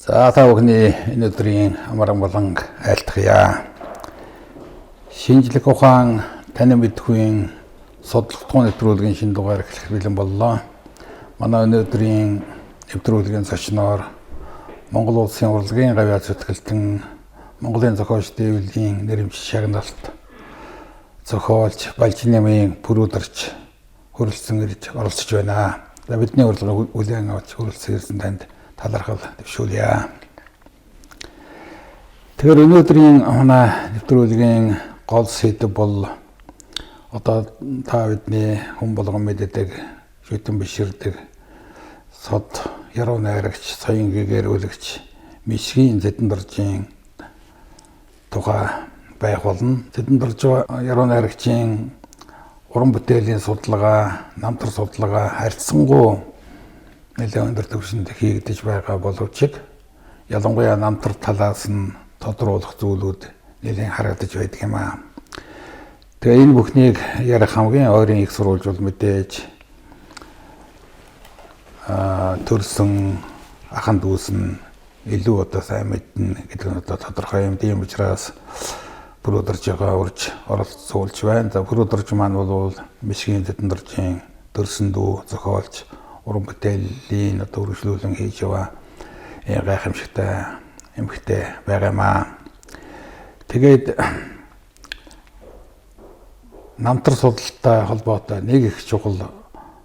За, та бүхний энэ өдрийн амар амгалан айлтгая. Шинжлэх ухаан танин мэдэхүйн судлагдахуун нэвтрүүлгийн шинэ дугаар эхлэх бэлэн боллоо. Манай өнөөдрийн нэвтрүүлгийн зочноор Монгол улсын урлагийн гавьяа зүтгэлтэн, Монголын зохиолч дэвлийн нэрэмж шагналт зохиолч Балжинамын Пүрүдэрч хүрэлцэн ирж оролцож байна. За, бидний урилгыг хүлээн авч хүрэлцэн ирсэн танд талархал дэвшүүлье. Тэгэхээр өнөөдрийн манай нэвтрүүлгийн гол сэдэв бол одоо та бидний хүн болгон мэддэг, шүтэн биширдэг сод яруу найрагч, соён гэгэрүүлэгч Мишгийн Зэдэндаржийн тухай байх болно. Зэдэндарж яруу найрагчийн уран бүтээлийн судалгаа, намтар судалгаа харьцангуй нэлээд өндөр түвшинд хийгдэж байгаа боловч ялангуяа намтар талаас нь тодруулах зүйлүүд нэлээд харагдаж байдаг юм аа. Тэгээ энэ бүхнийг ярих хамгийн ойрын их сурвалж бол мэдээж төрсөн ахан дүүс нь илүү одоо сайн мэднэ гэдэг нь одоо тодорхой юм. Тийм учраас Пүрүдэржигаа урьж оролцуулж байна. За, Пүрүдэрж маань бол Мишгийн Зэдэндаржийн төрсөн дүү, зохиолч, уран бүтээлийн одоо үргэлжлүүлэн хийж яваа гайхамшигтай эмэгтэй байгаа юм аа. Тэгээд намтар судалтай холбоотой нэг их чухал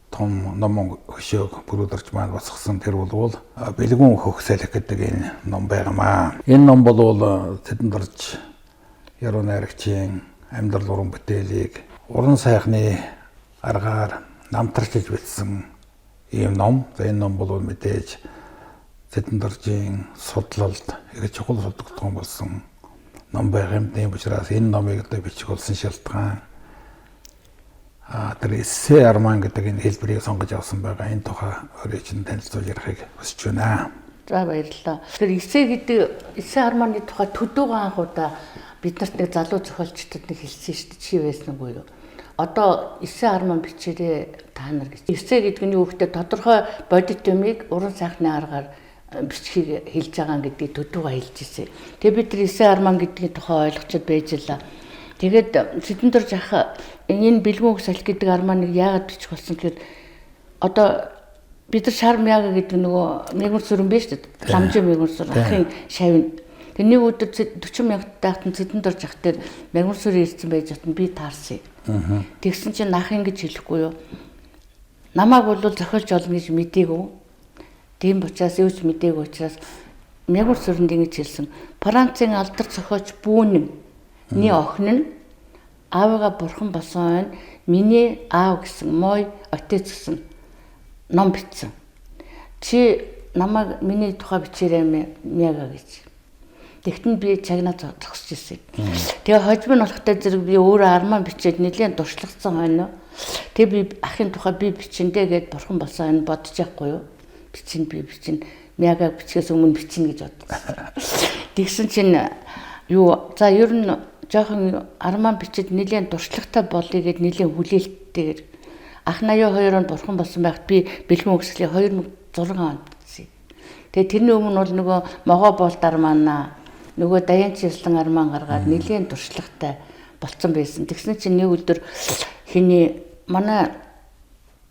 том номон хөшөөг Пүрүдэрж маань босгосон. Тэр бол Бэлгүүн хөх салхи гэдэг энэ ном байгаамаа. Энэ ном бол Зэдэндарж яруу найрагчийн амьдрал уран бүтээлийг уран сайхны аргаар намтарчилж бичсэн ийм ном. За, энэ ном бол мэдээж Зэдэндаржийн судлалд их чухал судлагдсан болсон ном байх юм. Тийм учраас энэ номыг одоо бичих болсон шалтгаан тэр эссе арман гэдэг энэ хэлбэрийг сонгож авсан байгаа. Энэ тухай өөрийн чинь танилцуулж ярихыг хүсэж байна. За, баярлалаа. Тэр эссе гэдэг эссе арманы тухай төдөөгөө анх удаа бид нарт нэг залуу зохиолчдод нэг хэлсэн шүү дээ. Чи байсан уу юу? Одоо эссе арман бичээрэй та нар гэж. Эссе гэдэг нь юу гэхээр тодорхой бодит юмыг уран сайхны аргаар бичхийг хэлж байгаа гэдгийг төдөөгаа хэлж ирсэн. Тэгээ бид нар эссе арман гэдгийн тухай ойлгочод байж лээ. Тэгээд Сэдэндорж ах энэ Бэлгүүн салхи гэдэг арманыг яагаад бичих болсон гэхээр одоо бид нар шар мяга гэдэг нөгөө мягмар сүрэн биш үү? Ламжийн мягмар сүр ахын шавь. Тэр нэг өдөр 40 мянгаттай хатан Сэдэндорж ах дээр мягмар сүрэн ирсэн байж хатан би таарсан. Тэгсэн чинь ах ингэж хэлэхгүй юу? Намайг бол зохиолч олно гэж мдээгүй. Тийм учраас юу ч мдээгүй учраас мягмар сүрэнд ингэж хэлсэн. Францын алдар зохиолч Бүүнэн ний охин нь аавыгаа бурхан болсон ойн миний аав гэсэн мой отец гэсэн ном бичсэн. Чи намайг миний тухай бичээрэй мяга гэж. Тэгтэн би чагнаа зогсож ирсэн. Тэгээ хожим нь болохтой зэрэг би өөрөө арман бичээд нэлээд туршлагацсан хойно. Тэгээ би ахын тухай би бичэндэ гэд бурхан болсон ойн бодож яахгүй юу? Бичин, би бичин. Мяга бичгээс өмнө бичнэ гэж бодсон. Тэгсэн чинь юу, за, ер нь жоохон арман бичээд нэлээд туршлагатай болъё гэд нэлээд хүлээлттэйгээр ах 82 онд бурхан болсон байхад би Бэлгүүн өгсгөлийн 2006 онд бичсэн. Тэгээ тэрний өмнө бол нөгөө могоо болд арманаа, нөгөө Даян Числан арман гаргаад нэлээд туршлагатай болцсон байсан. Тэгсэн чинь нэг өдөр хиний манай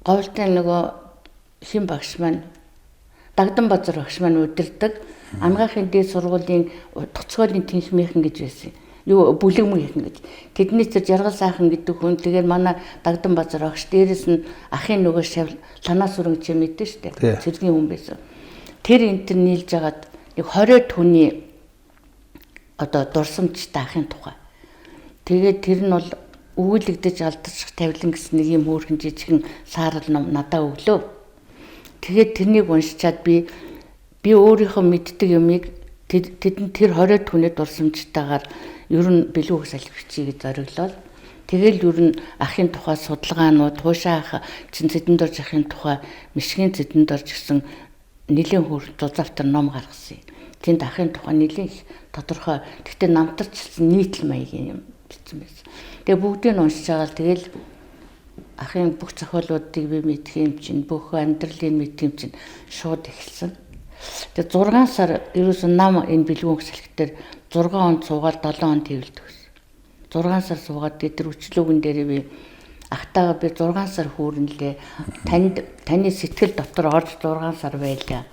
говьлтын нөгөө хин багш маань, Дагдан базар багш маань удирдаг Ангаахын дээд сургуулийн тоцгоолын тэнхмийнхэн гэж байсан. Юу, бүлэгмийнхэн гэж. Тэдний тэр Жаргал сайхан гэдэг хүн, тэгээд манай Дагдан базар багш, дээрэс нь ахын нөгөө шав ланаа сүрэн чи мэдэн штэ. Цэргийн хүн байсан. Тэр энэ төр нийлж агаад нэг 20 түүний одоо дурсамжтай ахын тухай. Тэгээд тэр нь бол өгүүлэгдэж алдарчих тавилан гэсэн нэг юм хөөрхөн жижигхэн саарал ном надад өглөө. Тэгээд тэрнийг уншичаад би өөрийнхөө мэддэг юмыг тэдэнд тэр 20 түүний дурсамжтайгаар ер нь бэлүүх салхи бичье гэж зориглоод, тэгэл ер нь ахын тухай судалгаанууд, туушаа ах чин Зэдэндорж ахын тухай Мишгийн Зэдэндорж гэсэн нэлийн хөөрхөн зузаавтар ном гаргасан юм. Тэнд ахын тухай нэлийн их тодорхой, гэхдээ намтарчилсан нийтлэл маягийн юм бичсэн байсан. Тэгээ бүгдийг нь уншиж байгаа л тэгэл ахын бүх зохиолуудыг би мэдэх юм чинь, бүх амьдралыг мэдэх юм чинь шууд эхэлсэн. Тэгээ 6 сар ерөөсөн нам энэ бэлгүүн салхи дээр 6 он суугаад 7 он тэрвэлдэг гэсэн. 6 сар суугаад тэр өчлөөгөн дээр би ахтайгаа би 6 сар хүүрнэлээ. Танд таны сэтгэл дотор орж 6 сар байлаа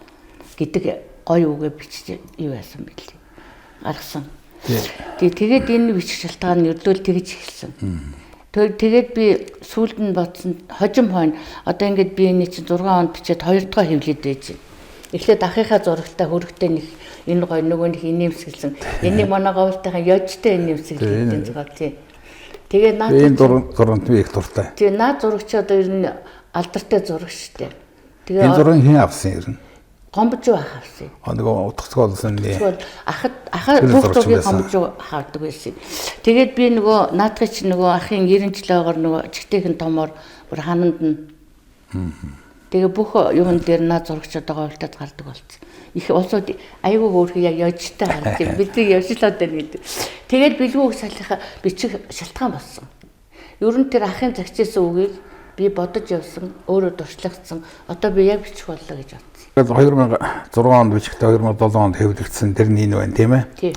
гэдэг гоё үгээ бичиж юу яасан бэлээ. Гаргасан. Тэгээд энэ бичих шалтгаан нь ердөөл тэгж эхэлсэн. Тэгээд би сүүлд нь бодсон хожим хойно одоо ингээд би энэ чинь 6 онд бичээд 2 дахь хэвлээд байж байна. Эхлээд ахынхаа зурагтай хөрөгтэй нэг энэ гоё нөгөө нэг инээмсэглсэн. Энийг манай говьтайхан ёжтой инээмсэглэл гэдэг зураг тий. Тэгээ наад энэ зурагт би их дуртай. Тэгээ наад зураг чи одоо ер нь алдартай зураг шүү дээ. Тэгээ энэ зургийг хэн авсан ер нь? Гомбожуу ах авсан. А нөгөө утгацгүй болсон нэ. Ахад аха бүх зургийг гомбожуу авдаг байсан. Тэгээд би нөгөө наадхыг чи нөгөө ахын 90 жилөөгөр нөгөө чигтэйхэн томоор бүр хананд нь. Тэгээ бүх юун дээр наад зурагч одоо говьлтад гардаг болсон. Их улсууд айгүй хөөрхөн яг ёжтой харагдав. Бидний явшлаад байна гэдэг. Тэгээд бэлгүү салхи бичих шалтгаан болсон. Ер нь тэр ахын загчээсэн үгийг би бодож явсан, өөрөө туршлагдсан. Одоо би яг бичих боллоо гэж бодсон. 2006 онд бичигдээ 2007 онд хэвлэгдсэн тэрний энэ байна тийм ээ? Тийм.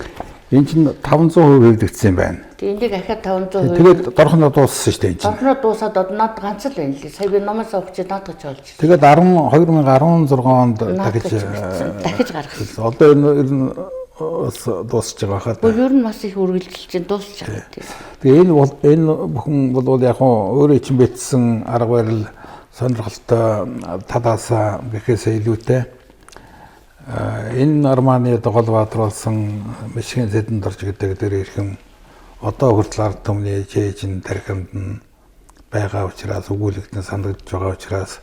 Энэ чинь 500% хэвлэгдсэн юм байна. Тийм, энийг ахиад 500%. Тэгээд дорхноо дууссан шүү дээ энэ чинь. Дорхноо дуусаад одоо над ганц л байна лээ. Сая би номоос авах чи над гэж олж. Тэгээд 2016 онд дахиж гаргасан. Одоо энэ ер нь бас дуусч байгаа хаа. Гэхдээ ер нь бас их үргэлжилж чинь дуусч байгаа тийм. Тэгээ энэ бүхэн бол яг өөрөө чинь битсэн арга барил сонирхолтой талаас гэхээсээ илүүтэй энэ Арманы гол баатар болсон Мишгийн Сэдэндорж гэдэг тэр эрхэм одоо хүртэл ард түмний чэйжин тархинд нь байгаа учраас өгүүлэгдэн санагдж байгаа учраас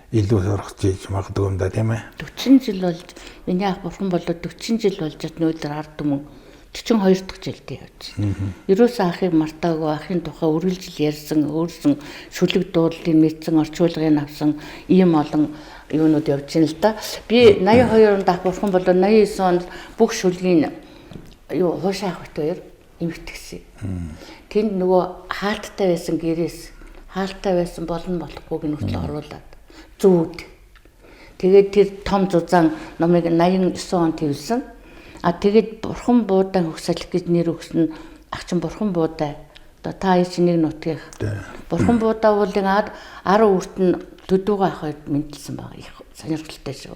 илүү сурах хийж магадгүй юм да тийм ээ. 40 жил болж миний ах бурхан болоод 40 жил болж өнөөдөр ард түмэн 42 дахь жилдээ явж байна. Ерөөсөө ахыг мартаагүй, ахын тухай үргэлжил ярьсан, өөрсөн шүлэг дуудлыг мэдсэн, орчуулгыг авсан ийм олон юунууд явж байна л да. Би 82 онд ах бурхан болоод 89 онд бүх шүлгийн юу хуушаа ах бит хоёр эмхтгсэн. Тэнд нөгөө хаалттай байсан гэрээс хаалттай байсан болно болохгүйг нь хүртэл оруулаад зүүд. Тэгээд тэр том зузаан номыг 89 онд хэвлсэн. А тэгээд бурхан буудан хөгсөлөх гэж нэр өгсөн ах чинь бурхан буудаа. Одоо та хоёр чинь нэг нутгийнх. Бурхан буудаа уулын 10 үрт нь төдүүгөө ах хоёрт мэндэлсэн байгаа. Их сонирхолтой шүү.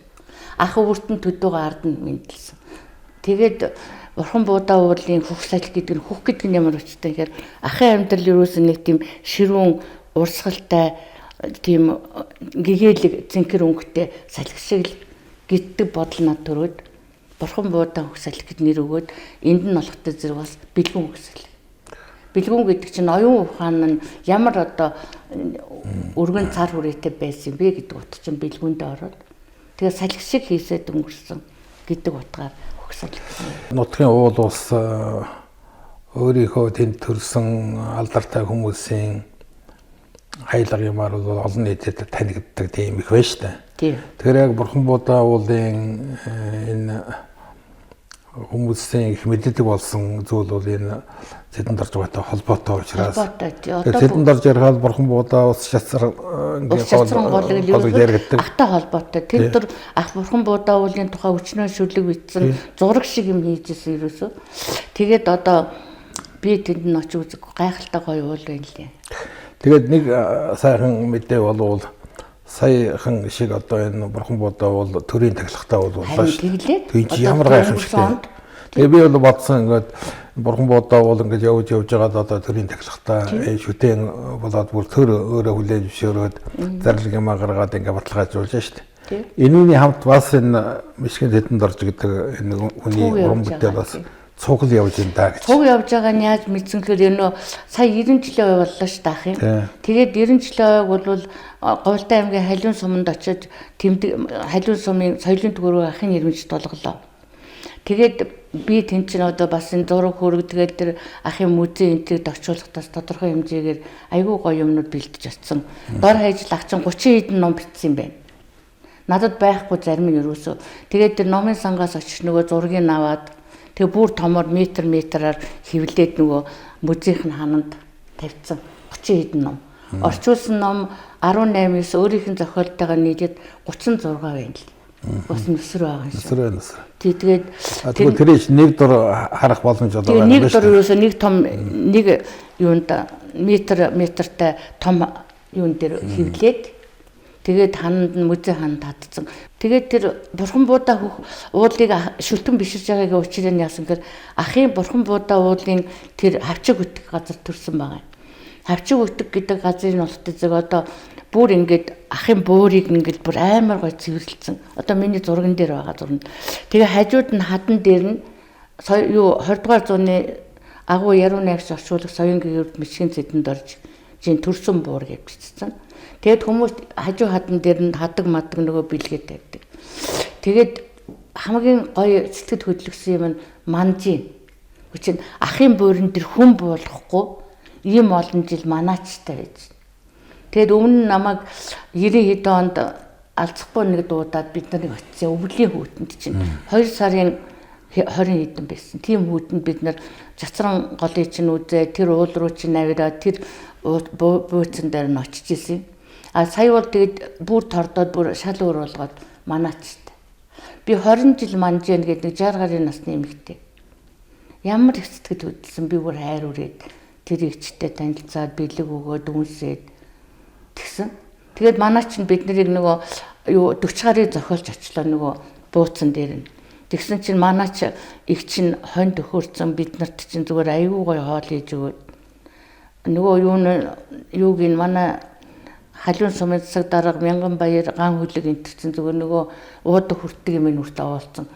Ах үрт нь төдүүгөө ард нь мэндэлсэн. Тэгээд бурхан буудаа уулын хөх салхи гэдэг нь хөх гэдэг нь ямар учиртай гэхээр ахын амьдрал юусэн нэг тийм ширүүн урсгалтай тийм гэгээлэг цэнхэр өнгөтэй салхи шиг л гэдэг бодол над төрөөд бурхан буудан хөх салхи гэж нэр өгөөд энд нь болохтой зэрэг бас бэлгүүн хөх салхи. Бэлгүүн гэдэг чинь оюун ухаан нь ямар одоо өргөн цар хүрээтэй байсан бэ гэдэг утга чинь бэлгүүндээ ороод тэгээ салхи шиг хийсээд өнгөрсөн гэдэг утгаар хөх салхи гэсэн. Нутгийн уул ус өөрийнхөө тэнд төрсэн алдартай хүмүүсийн хаялга юмар бол олон нийтэд танигддаг тийм их байна шүү дээ. Тийм. Тэгэхээр яг бурхан буудаа уулын энэ хүмүүсийн их мэддэг болсон зүйл бол энэ Сэдэндорж байгаатай холбоотой учраас. Сэдэндорж ярихаар бурхан буудаа ус шацар ингээд гол яригддаг. Ахтай холбоотой. Тэр төр ах бурхан буудаа уулын тухай өчнөө шүлэг бичсэн зураг шиг юм хийжсэн ерөөсөө. Тэгээд одоо би тэнд нь очиж үзэг гайхалтай гоё уул байна лээ. Тэгээд нэг сайхан мэдээ болвол саяхан шиг одоо энэ бурхан буудаа бол төрийн тахилгатай бол боллоо шүү. Тийм чи ямар гайхамшигтай. Тэгээ би бол бодсон ингээд бурхан буудаа бол ингээд явж байгаад одоо төрийн тахилгатай шүтэн болоод бүр төр өөрөө хүлээж зөвшөөрөөд зарлиг юмаа гаргаад ингээд баталгаажуулж шүү дээ. Энүүний хамт бас энэ Мишгийн Сэдэндорж гэдэг энэ хүний уран бүтээл бас цуг л явж байна да гэж. Цуг явж байгаа нь яаж мэдсэн гэхээр энэ сая 90 жилийн ой боллоо шүү дээ ах юм. Тэгээд 90 жилийн ойг бол Говьлтай аймгийн Халиун суманд очиж тэмдэг Халиун сумын соёлын төгрөг ахын ирмэж тулгалаа. Тэгээд би тэнд чинь одоо бас энэ зураг хөрөг тэгээд тэр ахын музей энтрийг орчуулгахдаас тодорхой хэмжээгээр айгүй гоё юмнууд бэлдэж очсон. Дор хаяж л ах чинь 30 хэдэн ном бичсэн юм байна. Надад байхгүй зарим нь ерөөсөө. Тэгээд тэр номын сангаас очиж нөгөө зургийг аваад тэгээ бүр томор метр метраар хэвлээд нөгөө музейх нь хананд тавьсан 30 хэдэн ном. Орчуулсан ном 18-ээс өөрийнх нь зохиолтойгоо нийлээд 36 байна л. Бас нүсэр байгаа юм шиг. Нүсэр байна нүсэр. Тий, тэгээд тэгвэл тэр чинь нэг дор харах боломж одоо байна. Нэг дор ерөөсөө нэг том нэг юунд метр метртэй том юун дээр хөвлээд тэгээд хананд нь мөзөө ханд татцсан. Тэгээд тэр бурхан буудаа хөх уулыг шүлтэн биширж байгаагийн учрыг нь яасан гэхээр ахын бурхан буудаа уулын тэр хавчиг өтг газар төрсэн байгаа юм. Хавчиг өтг гэдэг газрын улт зэрэг одоо бүр ингээд ахын буурыг ингээд бүр амар гой цэвэрлсэн. Одоо миний зурган дээр байгаа зураг. Тэгээ хажууд нь хадан дээр нь юу 20 дугаар зууны агуу яруу найрагч орчуулах соён гэрд мичгийн зэдэнд орж жин төрсөн буур гэж бичсэн. Тэгээд хүмүүс хажуу хадан дээр нь хадаг мадаг нөгөө бэлгээ тавьдаг. Тэгээд хамгийн гоё сэтгэл хөдлөсөн юм нь манжин. Хүчин ахын буурн дээр хүн буулгахгүй ийм олон жил манаачтай байж. Тэгээд өмнө нь намайг 90 хэдэн онд алцахгүй нэг дуудаад бид нарыг очив. Өвлийн хүүтэнд чинь 2 сарын 20 хэдэн байсан. Тийм хүүтэнд бид нар Чацран голыг чинь үзээ, тэр уул руу чинь авираа, тэр бууцан дээр нь очиж исэн. А сая бол тэгээд бүр тордоод бүр шал өөр болгоод манаачтай. Би 20 жил манж яана гэдэг нэг 60 гарын насны эмэгтэй. Ямар их сэтгэл хөдлөсөн, би бүр хайр үрээд тэр эгчтэй танилцаад бэлэг өгөөд үнсээд тэгсэн. Тэгээд манай чинь бид нарыг нөгөө юу 40 гарыг зохиолж очлоо нөгөө бууцан дээр нь. Тэгсэн чинь манай ч эгч чинь хонь төхөөрцөн бид нарт чинь зүгээр аюу гой хоол хийж өгөөд нөгөө юу юуг нь манай халуун сумын засаг дарга мянган баяр ган хүлэг энэ чинь зүгээр нөгөө уудаг хүртэг юм нүрт овоолцсон.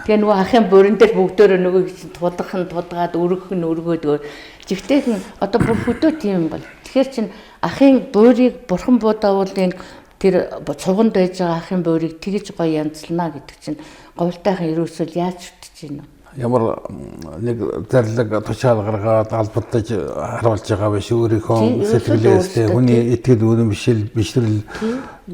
Тэгээ нөгөө ахын бурин дээр бүгдөө нөгөө чинь тудах нь тудгаад өргөх нь өргөөд жигтэйхэн одоо бүр хөдөө тийм бол. Тэгэхээр чин ахын буурыг бурхан буудаавлын тэр цуганд байж байгаа ахын буурыг тэгж гоё янзлана гэдэг чинь говьтайхан ерөөсөө яаж шүтэж гин үү? Ямар нэг зарлиг тушаал гаргаад албадаж харуулж байгаа биш, өөрийнхөө сэтгэлээс хүний итгэл үнэмшил бишрэл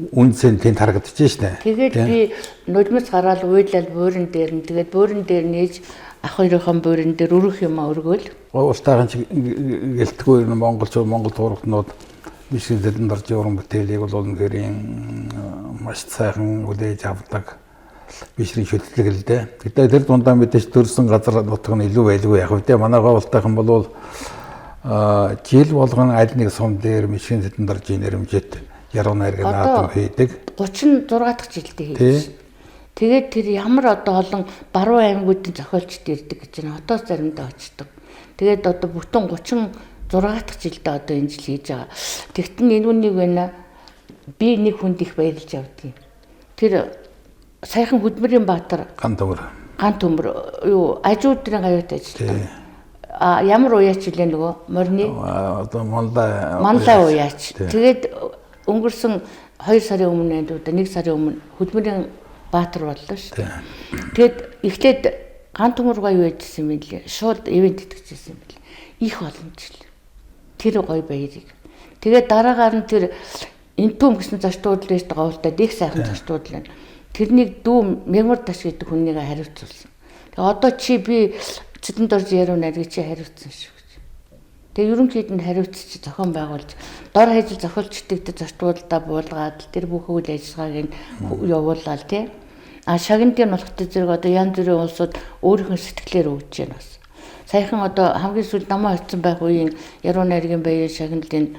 үнцэн тэнд харагдаж шнэ. Тэгээд би нулимс гараал уйлал буурин дээр нь тэгээд буурин дээр нээж ах хоёрынхон буурин дээр өрөх юм а өргөөл. Уултайхан ч гэлтгүй монголчууд Монгол туурхнууд бишрэл зэдэн дорж уран бүтээлийг бол үнэхээр маш сайхан хүлээж авдаг бишрийн шүтлэг л дээ. Гэтэ тэр дундаа мэдээж төрсэн газар нутаг нь илүү байлгүй яг үү. Манай говьтайхан бол жил болгон аль нэг сум дээр мишгийн зэдэн дорж нэрмжит яруу найраг наадам хийдэг. 36 дахь жилдээ хийж. Тэгээд тэр ямар одоо олон баруун аймагуудын зохиолчд ирдэг гэж байна. Хотоос заримдаа очдог. Тэгээд одоо бүтэн 36 дахь жилдээ одоо энэ жил хийж байгаа. Тэгтэн энэ үнийг байна. Би нэг хүнд их баярлж явдгийг. Тэр саяхан Хөдмөрийн Баатар ган төмөр. Ган төмөр юу ажуудрын гавьяат ажилладаг. А ямар уяач илээ нөгөө морины одоо манлай манлай уяач. Тэгээд өнгөрсөн 2 сарын өмнө энэ 1 сарын өмнө Хөдмөрийн Баатар боллоо шүү дээ. Тэгээд эхлээд ган төмөр гоё байжсэн юм лээ. Шууд ивент итгэжсэн юм лээ. Их олон жил. Тэр гоё баярыг. Тэгээд дараагаар нь тэр Энтүм гэсэн зочдууд л байж говьлтад их сайхан зочдууд л байна. Тэрнийг дүү Мягмар таш гэдэг хүннийг хариуцуулсан. Тэгээ одоо чи би Цэдэн дорж яруу найргийг чи хариуцсан шүү гэж. Тэгээ ерөнхийд нь хариуцч зохион байгуулж дор хаяж зохиолчдыг зочдуудаа буулгаад тэр бүх үйл ажиллагааг нь явуулаад тий. А шагнадын болохтой зэрэг одоо янз бүрийн улсууд өөрийнхөө сэтгэлээр өгч байна бас. Саяхан одоо хамгийн сүүлд намаа очсон байх үеийн яруу найргийн баяр шагналын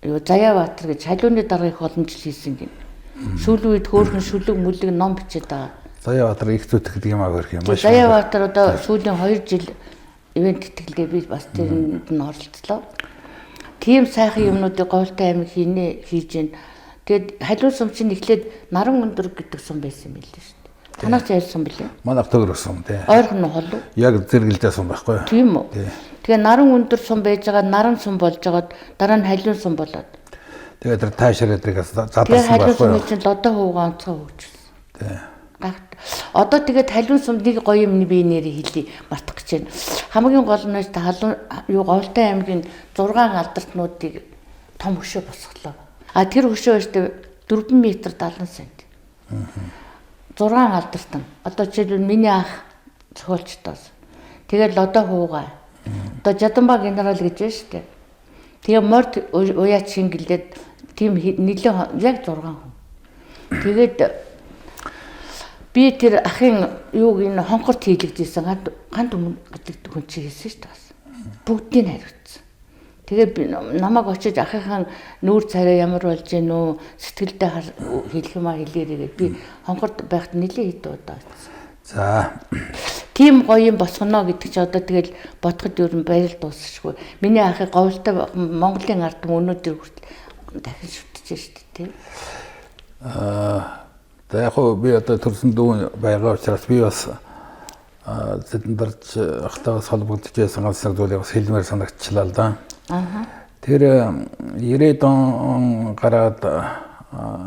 юу Заяа Баатар гэж халууны дарга их олон жил хийсэн гин. Сүүлийн үед хөөрхөн шүлэг мүлэг ном бичээд байгаа. Заяа Баатар их зүтгэдэг гэдэг юм аа гэх юм. Заяа Баатар одоо сүүлийн 2 жил ивент тэтгэлдээ би бас тэрэнд нь оролцлоо. Тийм сайхан юмнуудыг говьтой аймаг хийнэ хийж гин. Тэгээд халуун сум чинь эхлээд наран өндөр гэдэг сум байсан юм билээ шүү дээ. Танаас ярьсан сум билээ. Манайх төгрөг сум тий. Ойрхон нь холуу. Яг зэрэгэлдээ сум байхгүй юу? Тийм үү. Тэгээ наран өндөр сум байж байгаа наран сум болж байгаад дараа нь халуун сум болоод. Тэгээд тэр таашаар эдрийг задарсан байхгүй юу? Халуун сумыг чинь лодоо хуугаа онцгой хөгжүүлсэн. Тий. Гагт. Одоо тэгээд халуун сум нэг гоё юм би нэрийг хэлье мартах гэж байна. Хамгийн гол нь халуун юу Говьтой аймгийн 6 алдартнуудыг том хөшөө босголоо. А тэр хөшөө өштэй 4 м 70 сент. 6 алдартан. Одоо жишээлбэл миний ах зохиолчдоос. Тэгээд лодоо хуугаа. Одоо Жаданба генерал гэж байна шүү дээ. Тэгээ морд уяач шингэлээд тийм нэлээ яг 6 хүн. Тэгээд Би тэр ахын юуг энэ хонхорт хийлэгдэжсэн гант өмнө гэдэг хүн чи хэлсэн шүү дээ бас. Бүгдийг хариуцсан. Тэгээ би намайг очиж ахынхаа нүүр царай ямар болж гин үү, сэтгэлдээ хэлэх юм а хэлээрэй гэд би хонхорт байхад нэлээд хэд удаа очсон. За. Тийм гоё юм босгоно гэдэг чи одоо тэгэл бодоход ер нь баяр дуусшгүй. Миний ахыг говьлтой Монголын ард түмэн өнөөдөр хүртэл дахин шүтэж шүү дээ, тийм. За яг хөө би одоо төрсөн дүү байгаа учраас би бас Зэдэндарч ахтайгаас холбогдож байсан ганц нэг зүйлийг бас хэлмээр санагдчихлаа л да. Аа. Тэр 90-ад он гараад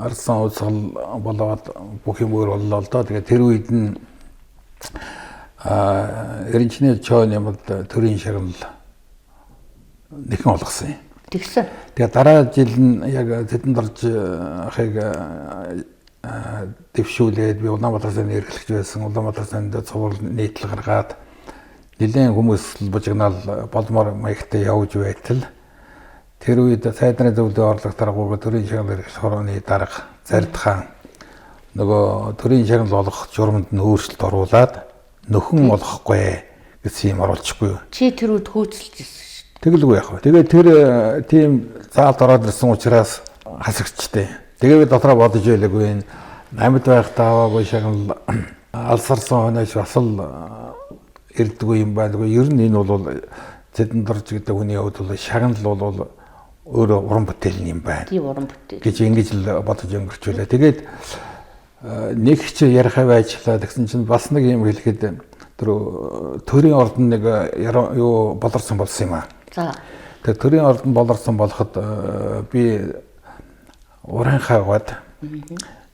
арсан уусгал болоод бүх юм өөр боллоо л доо. Тэгээд тэр үед нь Эренчний чойн юмд төрийн шагнал нэгэн олгосон юм. Тэгсэн. Тэгээ дараа жил нь яг Зэдэндарч ахыг дэвшүүлээд би Улаанбаатар сайны эрхлэгч байсан. Улаанбаатар сайнд цуврал нийтлэл гаргаад нэлээд хүмүүс бужигнаал болмоор маягтай явж байтал тэр үед сайд нарын зөвлөлийн орлого даргууг төрийн шагнал эрхлэх хорооны дарга Зард хаан нөгөө төрийн шагнал олгох журамд нь өөрчлөлт оруулаад нөхөн олгохгүй гэсэн юм оруулчихгүй. Чи тэр үед хөөцөлж ирсэн шүү дээ. Тэгэлгүй яах вэ? Тэгээ тэр тийм заалд ороод ирсэн учраас хасагчтэй. Тэгээ би дотроо бодож байлаагүй энэ амьд байхдаа аваагүй шагнал алсарсан хойноос бас л ирдэггүй юм байлгүй. Ер нь энэ бол Зэдэндарж гэдэг хүний хувьд бол шагнал бол өөрөө уран бүтээл юм байна. Тийм уран бүтээл. Гэж ингэж л бодож өнгөрчүүлээ. Тэгээд нэг ч ярихаа байжлаа тэгсэн чинь бас нэг юм хэлэхэд тэр төрийн ордон нэг юу болорсон болсон юм аа. За. Тэр төрийн ордон болорсон болоход би уранхаагаад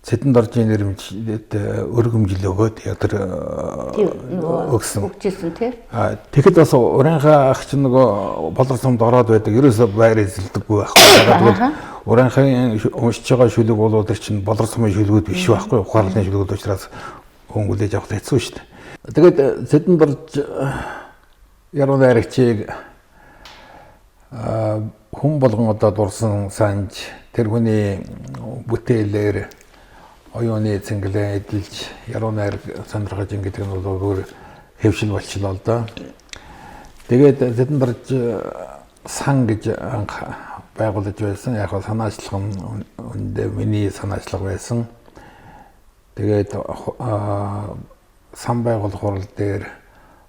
Цэдэн доржийн нэрмжлээд өргөмжл өгөөд яг тэр өгсөн. Өгчээсэн тий. А тэгэхэд бас уранхаа ах чинь нөгөө болор сумд ороод байдаг. Ерөөсөө байр эзэлдэггүй байхгүй. Тэгвэл уранхын уншиж байгаа шүлэг бол тэр чинь болор сумын шүлгүүд биш байхгүй. Ухаарлын шүлгүүд учраас хүн хүлээж авах хэцүү шүү дээ. Тэгээд Цэдэн дорж яруу найрагчийг хүн болгон одоо дурсан санж тэр хүний бүтээлээр оюуны цэнгэлээ эдэлж яруу найраг сонирхож ингэдэг нь бол өөр хэвшил болчлоо л доо. Тэгээд Зэдэндарж сан гэж анх байгуулж байсан. Яг санаачлах нь үндэ миний санаачлага байсан. Тэгээд сан байгуулах хурал дээр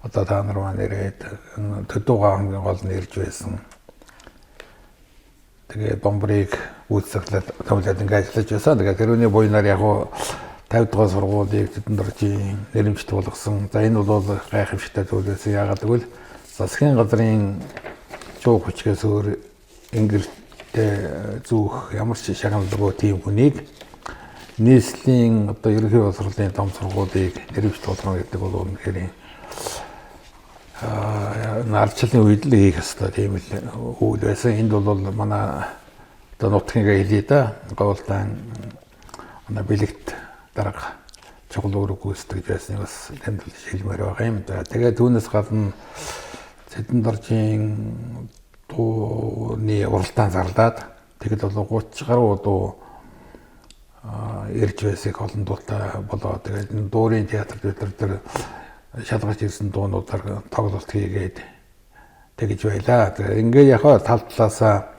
одоо та нар маань ирээд төдөөгаа хамгийн гол нь ирж байсан. Тэгээ бомбрыг үүсгэлээд томлоод ингээ ажиллаж байсан. Тэгээ тэрүүний буйнаар яг уу 50 дугаар сургуулийг Зэдэндаржийн нэрэмжт болгосон. За энэ бол гайхамшигтай зүйл байсан. Яагаад гэвэл засгийн газрын чуу хүчгээс өөр ингэртэй зүүх ямар ч шагналгүй тийм хүнийг нийслэлийн одоо ерөнхий боловсролын том сургуулийг нэрэмжт болгоно гэдэг бол үнэхээр ардчлалын үед л хийх ёстой тийм л үйл байсан. Энд бол манай одоо нутгийн хэлье да. Говьлтайн манай бэлэгт дарга чухал үүрэг гүйцэтгэж байсныг бас тэмдэглэж хэлмээр байгаа юм. За тэгээд түүнээс гадна Цэдэндаржийн дууны уралдаан зарлаад тэгэд бол 30 гаруй дуу ирж байсыг олон дуутай болоо. Тэгээд энэ дуурийн театрт бид нар тэр шалгаж ирсэн дуунуудаар тоглолт хийгээд тэгж байлаа. Тэгээд ингээ яг тал талаасаа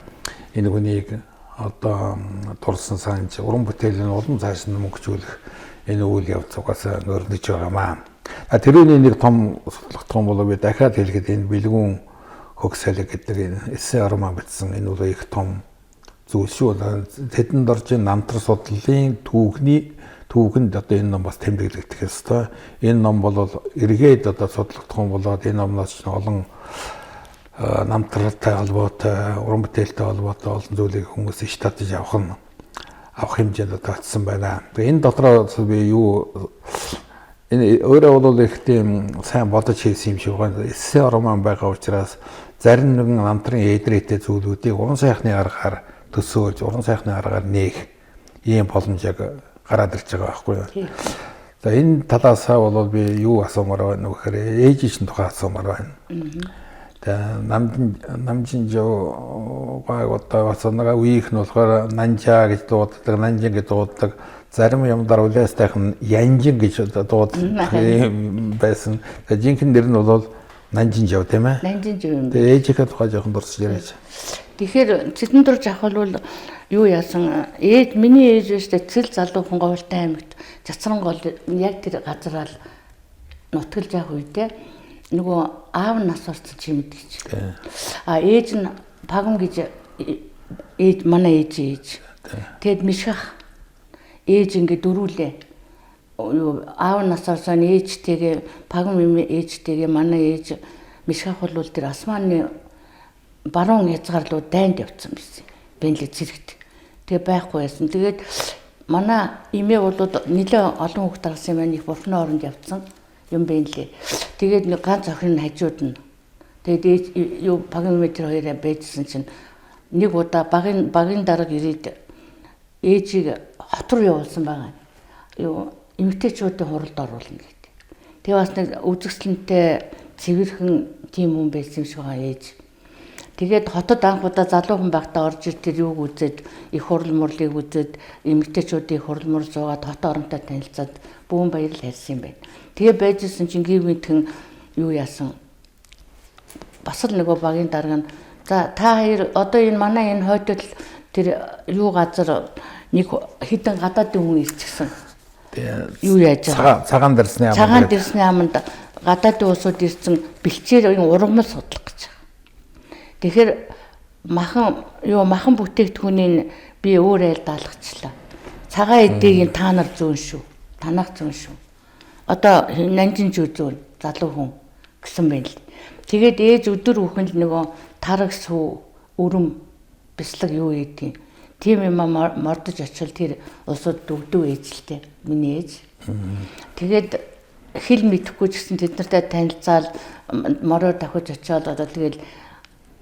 энэ хүнийг одоо дурсан санж уран бүтээлийн улам цааш нь мөнгөжүүлэх энэ үйл явц угаасаа өрнөж байгаамаа. Тэрүүний нэг том судлагдсан бол би дахиад хэлэхэд энэ бэлгүүн хөгсөлөг гэдэг энэ эссе роман бичсэн энэ бол их том зүйл шүү. Тэдэнд орж намтар судлалын түүхний түүхэнд одоо энэ ном бас тэмдэглэгдэх ёстой. Энэ ном бол эргээд одоо судлагдах юм болоод энэ номноос ч олон намтралтай холбоотой, уран бүтээлтэй холбоотой олон зүйлийг хүмүүс иш татаж авах нь авах хэмжээнд одоо очсон байна. Тэгээ энэ дотроо би юу энэ өөрөө бол их тийм сайн бодож хийсэн юм шиг байна. Эссе роман байгаа учраас зарим нэгэн намтрын эдрээтэй зүйлүүдийг уран сайхны аргаар төсөөлж, уран сайхны аргаар нээх ийм боломж яг гараад ирж байгаа байхгүй юу. За энэ талаасаа бол би юу асуумаар байна вэ гэхээр ээж чинь тухай асуумаар байна. Тэгээ намжин жоо гайг одоо бас нэг үеийнх нь болохоор нанжаа гэж дууддаг, нанжин гэж дууддаг. Зарим юмдар Улаастайх нь Янжин гэж дууддаг юм байсан. Тэгээ жинхэнэ нэр нь бол Нанжин жав, тийм ээ? Нанжин жав юм. Тэгээ ээжийнхээ тухай жоохон дурсаж яриач. Тэгэхээр Цэдэндурж авах бол юу яасан, ээж миний ээж биш үү, Цэл залуухан Говьлтай аймагт Цацран гол яг тэр газараа л нутгалж явах үедээ нөгөө аав нь нас орсон чи мэддэг чи. А ээж нь Пагам гэж ээж, манай ээж ээж. Тэгэд мишгах ээж ингээд дөрүүлээ. Юу, аав нас орсон ээжтэйгээ, Пагам юм ээжтэйгээ манай ээж мишгах бол тэр Османы баруун хязгаар руу дайнд явцсан байсан. Бэнли цэрэгт. Тэгээ байхгүй байсан. Тэгээд манай эмээ бол нэлээ олон хүүхд гаргасан юм байна. Их бурхны оронд явцсан юм бэ лээ. Тэгээд нэг ганц охин нь хажууд нь. Тэгээд ээж юу багийн эмээ тэр хоёроо байжсэн чинь нэг удаа багийн дарга ирээд ээжийг хот руу явуулсан байгаа. Юу, эмэгтэйчүүдийн хуралд оруулна гэдэг. Тэгээ бас нэг үзэсгэлэнтэй цэвэрхэн тийм хүн байсан юм шиг байгаа ээж. Тэгээд хотод анх удаа залуухан байхдаа орж ир тэр юуг үзээд, их хурал мурлыг үзээд, эмэгтэйчүүдийн хурал мурал суугаад хот оронтой танилцаад бүүн баярл харьсан юм байна. Тэгээ байжсэн чинь гівгэнтхэн юу яасан, бас л нөгөө багийн дарга нь за та хоёр одоо энэ манай энэ хойдол тэр юу газар нэг хідэн гадаадын хүн ирчихсэн. Юу яаж байгаа? Цагаан дэрсний аманд. Цагаан дэрсний аманд гадаадын улсууд ирсэн, бэлчээр энэ ургамал судлах гэж байгаа. Тэгэхээр махан юу махан бүтээгдэхүүнийг би өөр айл даалгачлаа. Цагаан эдийг та нар зөөн шүү. Танах зөөн шүү. Одоо нанжин зүү зөөн залуу хүн гэсэн байна л. Тэгээд ээж өдөр бүхэн л нөгөө тараг сүү, өрөм бяцлаг юу ийдیں۔ Тийм юм мордож очил тэр улсууд дөгдөв ээжлтэй миний ээж. Тэгээд хэл мэдэхгүй ч гэсэн тэд нартай танилцаал мороор давхиж очиод одоо тэгэл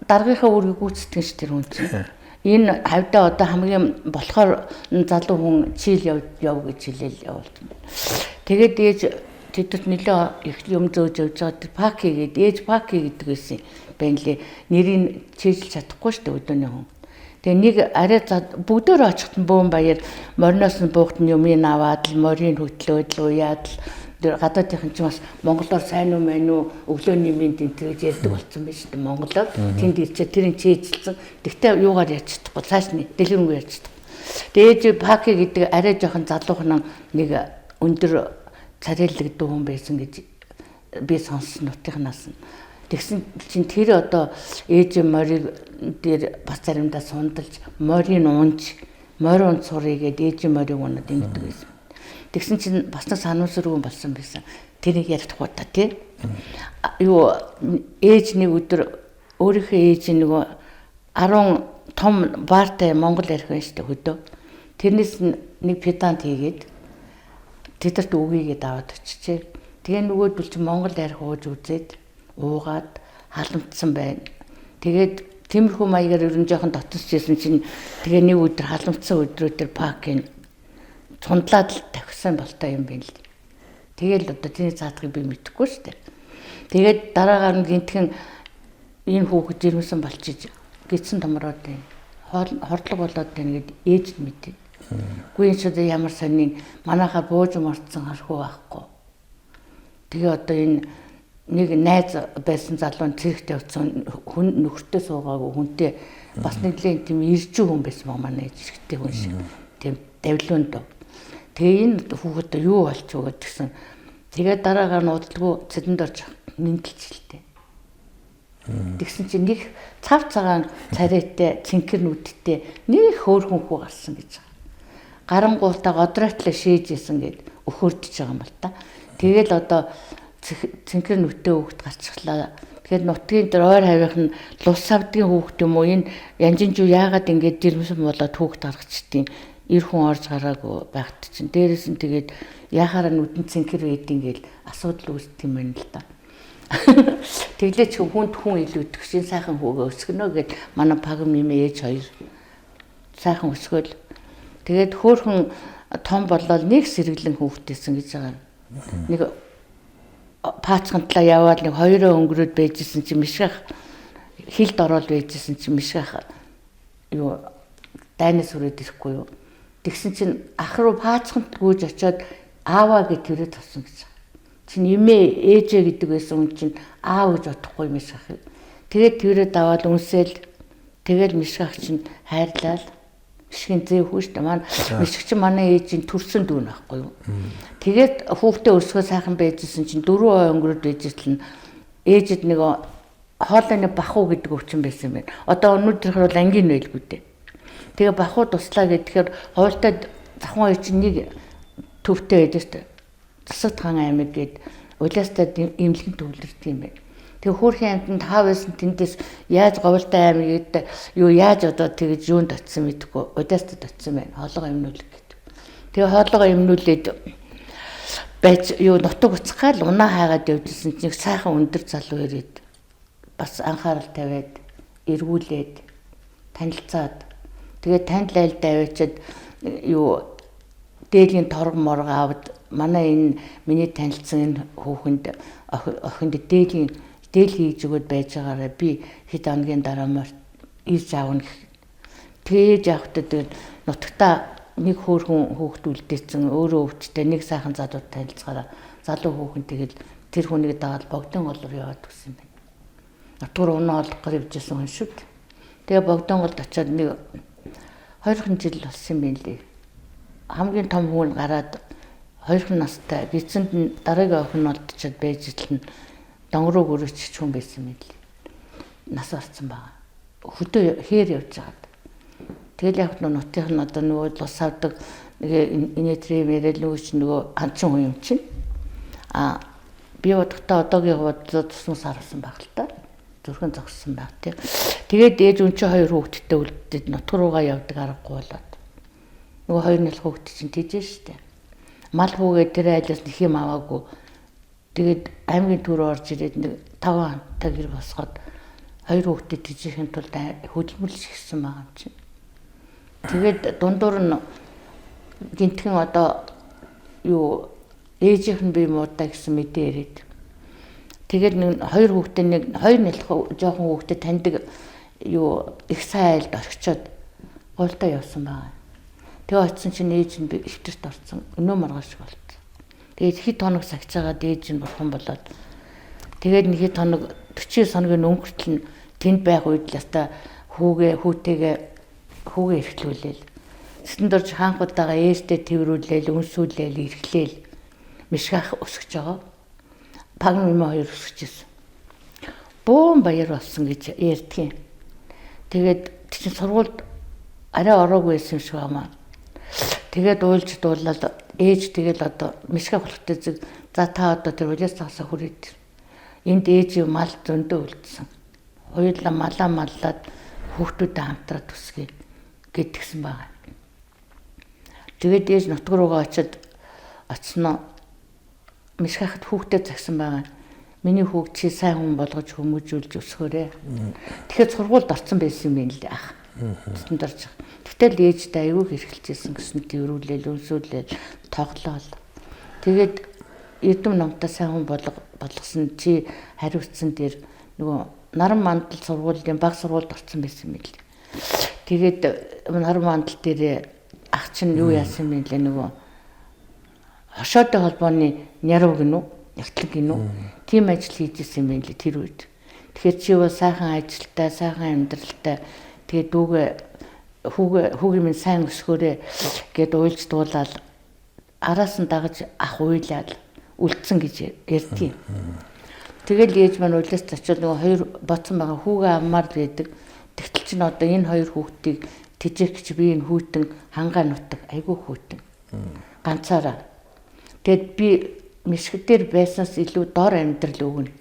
даргийнхаа үүргийг гүйцэтгэн ш тэр хүн чинь. Энэ хавьдаа одоо хамгийн болохоор залуу хүн чийл яв яв гэж хэлээл явуулсан. Тэгээд ээж тэдэд нэлээ их юм зөөж явж байгаа. Тэр Паки гээд ээж Паки гэдэг байсан байна лээ. Нэрийг чийжилж чадахгүй шүү дээ өдөөний хүн. Тэгээ нэг арай бүгдөө очихт нь бөөн баяр мориноос нь буухт нь юмыг аваад л морийг хөтлөөд л уяад л тэр гадаадынхан ч бас монголоор сайн уу мэн үү өглөөний мэнд энэ гэж ярьдаг болсон байж шүү дээ монголоор. Тэнд ирчээ тэрийг чийжилсэн. Тэгтээ юугаар ярьж чадахгүй, цааш нь дэлгэрэнгүй ярьж чадахгүй. Тэгээ ээж Паки гэдэг арай жоохон залуухан нэг өндөр царайлаг дүү хүн байсан гэж би сонссон нутгийнхнаас нь. Тэгсэн чинь тэр одоо ээж морийг дээр бас заримдаа сундалж морийг унж морь унд сурыг гээд ээж морийг унаад ингэдэг байсан. Тэгсэн чинь бас нэг санамсаргүй болсон байсан. Тэрийг ярихдаггүй та тий. Юу, ээж нэг өдөр өөрийнхөө ээж нөгөө 10 том баартай монгол ярих байна шүү дээ хөдөө. Тэрнээс нэг педант хийгээд тэдэрт үгийгээд аваад очижээ. Тэгээ нөгөөдөл чинь монгол ярих ууж үзээд уугаад халамтсан байна. Тэгээд тиймэрхүү маягаар ерөн жоохон дотсож исэн чинь тэгээ нэг өдөр халамтсан өдрөө тэр пакийн цундлаад л тавьсан болтой юм байна л. Тэгэл одоо тэрний заадгийг би мэдэхгүй шүү дээ. Тэгээд дараагаар нь гинтхэн энэ хүүхэд жирэмсэн болчиж гидсэн томроод байна. Хордлого болоод байна гэд ээж нь мэдээ. Үгүй энэ ч одоо ямар сонин манайхаа бууж мартсан хархуу байхгүй. Тэгээ одоо энэ нэг найз байсан залуу нь цэрэгт явцсан хүн нөхөртөө суугаагүй хүнтэй бас нэгэн тийм иржүү хүн байсан баг манай ээж эрэгтэй хүн шиг. Тийм давлиунд. Тэгээ энэ хүүхэд юу болчих вэ гэдгсэн. Тэгээ дараагаар нь удалгүй цэдэнд орж мэндэлж хэлтэй. Тэгсэн чинь нэг цав цагаан царайтай цэнхэр нүдтэй нэг хөөрхөн хүү гарсан гэж байгаа. Гарангуутаа годроотлоо шээж исэн гэд өхөрдөж байгаа юм бол та. Тэгэл одоо цэнхэр нүдтэй хүүхэд гарчихлаа. Тэгэхээр нутгийн дээр ойр хавийнх нь лус савдгийн хүүхэд юм уу, энэ янжинжүү яагаад ингэж жирэмсэн болоод хүүхэд гаргачдیں۔ Эр хүн орж гараагүй байхад чинь дээрээс нь тэгээд яхаараа нүдэн цэнхэр байдیں гээл асуудал үүсдэг юм байна л да. Тэглээ чи хүнд хүн илүү итгэшин сайхан хүүгээ өсгөнө гэд манай пагам нэмээ ээж хоёр сайхан өсгөөл. Тэгээд хөөхөн том болоод нэг сэргэлэн хүүхдээсэн гэж байгаа. Нэг паацхан талаа яваад нэг хоёроо өнгөрөөд байжсэн чи мишгах хилд ороод байжсэн чи мишгах юу дайнаас хүрээд ирэхгүй юу. Тэгсэн чинь ах руу паацханд гүйж очиод ааваа гэж тэрэ тосон гэж. Чин эмээ ээжээ гэдэг байсан хүн чинь аав гэж бодохгүй юм шиг ах. Тэгээд тэрэ даваад үнсээл тэгэл мишг ах чинь хайрлал мишгийн зээ хүү штэ маань мишг чинь манай ээжийн төрсөн дүү нөхгүй юу. Тэгээд хүүхдээ өсгөө сайхан байжсэн чинь 4 ой өнгөрөөд байжсэн нь ээжэд нэг хоолойны бахуу гэдэг өвчин байсан юм байна. Одоо өнөөдрийнхөр бол ангийн байлгүй дээ. Тэгээ бахуу туслаа гэхээр хуйлтад завхан хоёр чинь нэг төвтэй байдаг шүү дээ. Засаг хаан аймаг гээд улаастай эмнэлгэн төвлөрдөг юм байна. Тэгээ хөөрхийн амьтанд хаа байсан тэндээс яаж говьлтай аймаг гээд юу яаж одоо тэгж юунд очисон мэдэхгүй улаастад очисон байна. Хоолойгоо эмнүүлэг гэдэг. Тэгээ хоолойгоо эмнүүлээд байж юу нутаг уцгаал унаа хайгаад явжсэн чинь сайхан өндөр залуу ирээд бас анхаарал тавиад эргүүлээд танилцаад тэгээ танил айлд аваачаад юу дээлийн торг морг авд манай энэ миний танилцсан энэ хүүхэнд охинд дээлийн дээл хийж өгөөд байж байгаараа би хэд хоногийн дараа ирж аавна гэх. Тэгээ ээж аавтай тэгээд нутагтаа нэг хөөрхөн хүүхэд үлдээсэн өөрөө өвчтэй нэг сайхан залуу танилцгаараа залуу хүүхэн тэгэл тэр хүнийг дагаад богдон гол руу яваад өгсөн юм байна. Нутгаар унаа олох гэр явжсэн хүн шүү дээ. Тэгээ богдон голд очиод нэг 2 жил болсон юм байна лээ. Хамгийн том хүн гараад 2 настай гидсэнд нь дараагийн охин нь олдчихэд байж итл нь донгороо гөрөөч хүн байсан юм лээ. Нас орсон байгаа. Хөдөө хээр явж байгаад. Тэгэл яг нутгийн нь одоо нөгөө лус авдаг нэг инээтрийн яриад нөгөө чинь нөгөө ханчин хүн юм чинь. А би бодохдоо одоогийн бодлоо тусмас харуулсан баг л та. Зүрхэн зогссон баг тий. Тэгээд ээж өн чинь хоёр хүүхэдтэй үлдээд нутг руугаа явдаг аргагүй болоод. Нөгөө хоёр нялх хүүхэд чинь тийжээ штэ. Мал хүүгээ тэр айлаас нэх юм аваагүй. Тэгээд аймгийн төв рүү орж ирээд нэг 5 хамтаа гэр босгоод хоёр хүүхдэд тижээхийн тулд хөдөлмөрлөж ирсэн байгаа юм чинь. Тэгээд дундуур нь гинтхэн одоо юу ээжийнх нь би муудаа гэсэн мэдээ ирээд. Тэгээд нэг хоёр хүүхдээ нэг хоёр нялх жоохон хүүхдээ таньдаг юу их сайн айлд орхичоод гуйлтаа явсан байгаа. Тэгээ очисон чинь ээж нь эвтэрт орсон. Өнөө маргааш болт. Тэгээд хэд хоног сагцаагаад ээж нь бурхан болоод тэгээд нэг хэд хоног 49 хоногийн өнгөртөл нь тэнд байх үед л яста хүүгээ хүүтэйгээ хүүгээ эрхлүүлээл. Цэцэн дорж хаанхудаага ээжтэй тэрврүүлээл, үнсүүлээл, эрхлээл мишгах өсөж байгаа. Пагн юм хоёр өсөж ирсэн. Буун баяр болсон гэж ярьдгийн. Тэгээд чинь сургуульд арай ороогүй байсан юм шиг байна. Тэгээд уйлж дуулаад ээж тэгэл одоо мишгах болохтой зүг за та одоо тэр улиас цагсаа хүрээд энд ээж мал зөндөө үлдсэн. Хоёулаа малаа маллаад хүүхдүүдэд хамтраад төсгий гэдгсэн байгаа. Тэгээд ээж нутг руугаа очиод очсноо мишгахад хүүхдээ загсан байгаа. Миний хүүг чи сайн хүн болгож хүмүүжүүлж өсгөөрэй. Тэгэхээр сургуульд орсон байсан юм байна л ах. Тэтэнд орж. Тэгтэл ээжтэй аягүй хэрхэлжсэн гэсэн тэрүүлээл, өнсүүлээл, тоглоол. Тэгээд эрдэм номтой сайн хүн болгосон чи хариуцсан дээр нөгөө наран мандал сургуулийн баг сургуульд орсон байсан юм байна л. Тэгээд наран мандал дээр ах чинь юу яасан юм бэ лээ нөгөө хошоотой холбооны няруу гинүү, нягтлаг гинүү. Тийм ажил хийж исэн юм байна лээ тэр үед. Тэгэхээр чи бол сайхан ажилтай, сайхан амьдралтай тэгээд дүүгээ хүүгээ хүүгийн минь сайн өсгөөрэй гэд уйлж дуулаад араас нь дагаж ах уйлаад үлдсэн гэж ярьдгийг. Тэгэл ээж маань улиас зочоод нөгөө хоёр боцсон байгаа хүүгээ авмаар л байдаг. Тэгтэл чинь одоо энэ хоёр хүүхдийг тэжээх гэж би энэ хүүтэн хангаа нутаг айгүй хүүтэн. Ганцаараа. Тэгэд би мишг дээр байснаас илүү дор амьдрал өгнө.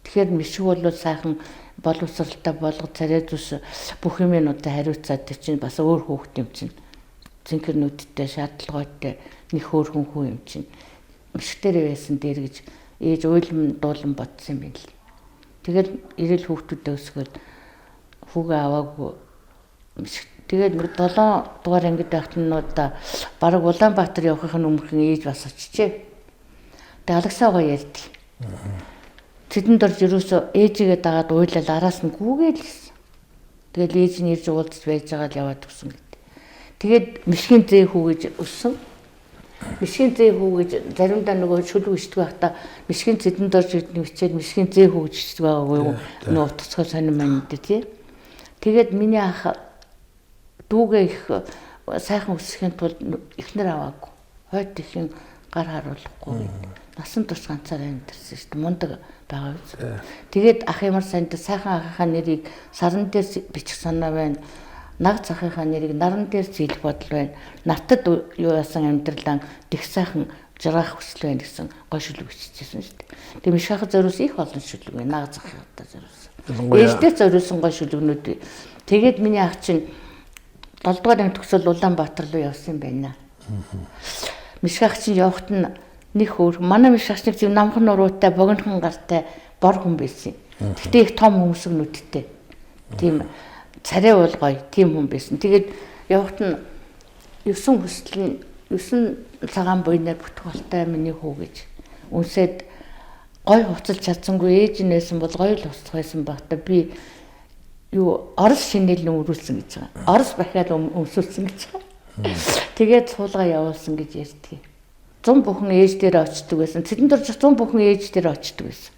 Тэгэхээр мишг бол сайхан боловсралтай болгож царай зүс бүх юм нь одоо хариуцаад тэр чинь бас өөр хүүхд юм чинь. Цэнхэр нүдтэй, шаардлагатай нэг хөөрхөн хүн юм чинь. Мишг дээр байсан дээр гэж ээж уйлан дуулан бодсон юм байна л. Тэгэл ирэл хүүхдүүдээ өсгөөд хүүгээ аваагүй. Тэгээд нэг 7 дугаар ангид байхад нь одоо бараг Улаанбаатар явахын өмнөхөн ээж бас очижээ. Тэгээ Алексагаа ярьдаг. Тэдэнд орж ерөөсөө ээжигээ дагаад уйлал араас нь гүүгээл гэсэн. Тэгэл ээж нь ирж уулзаж байж байгаа л яваад өгсөн гэдэг. Тэгээд мишгийн зээ хүү гэж өссөн. Мишгийн зээ хүү гэж заримдаа нөгөө шүлэг ичдэг байхдаа мишгийн зэдэн дорж гэдэг хичээл мишгийн зээ хүү гэж ичдэг байгаагүй юу? Нөгөө утгацгаа сонин маань дээ тий. Тэгээд миний ах дүүгээ их сайхан өсөхийн тулд эхнэр аваагүй. Хойд ихэн гар харуулахгүй. Насан турш ганцаар амьдарсан шүү дээ. Мундаг байгаа биз. Тэгээд ах ямар санд сайхан ахынхаа нэрийг саран дээр бичих санаа байна. Наг цахынхаа нэрийг наран дээр зийлэх бодол байна. Нартад юу яасан амьдралаа дэх сайхан жираах хүсэл байна гэсэн гой шүлэг биччихсэн шүү дээ. Тэгээ мишхахад зориулсан их олон шүлэг байна. Наг захынхаа зориулсан. Ээждээ зориулсан гой шүлгнүүд. Тэгээд миний ах чинь 7 дугаар анги төгсөөл Улаанбаатар руу явсан юм байна. Мишхах чинь явахт нь нэг хөөр манай мишхах нэг тийм намхан нуруутай богинохон гартай бор хүн байсан. Гэхдээ их том хүмүүсг нүдтэй. Тийм царай бол гоё тийм хүн байсан. Тэгээд явахт нь 9 хүсэл нь 9 цагаан буйнаар бүтэх болтой миний хүү гэж үнсээд гой хувцалж чадсангүй ээж нь байсан бол гоё л хувцах байсан баг та би юу Орос шинэл нь өрүүлсэн гэж байгаа. Орос бахиал өмсүүлсэн гэж байгаа. Тэгээд суулгаа явуулсан гэж ярьдаг. Зун бүхэн ээж дээр очдөг байсан. Цэдэн дорж зун бүхэн ээж дээр очдөг байсан.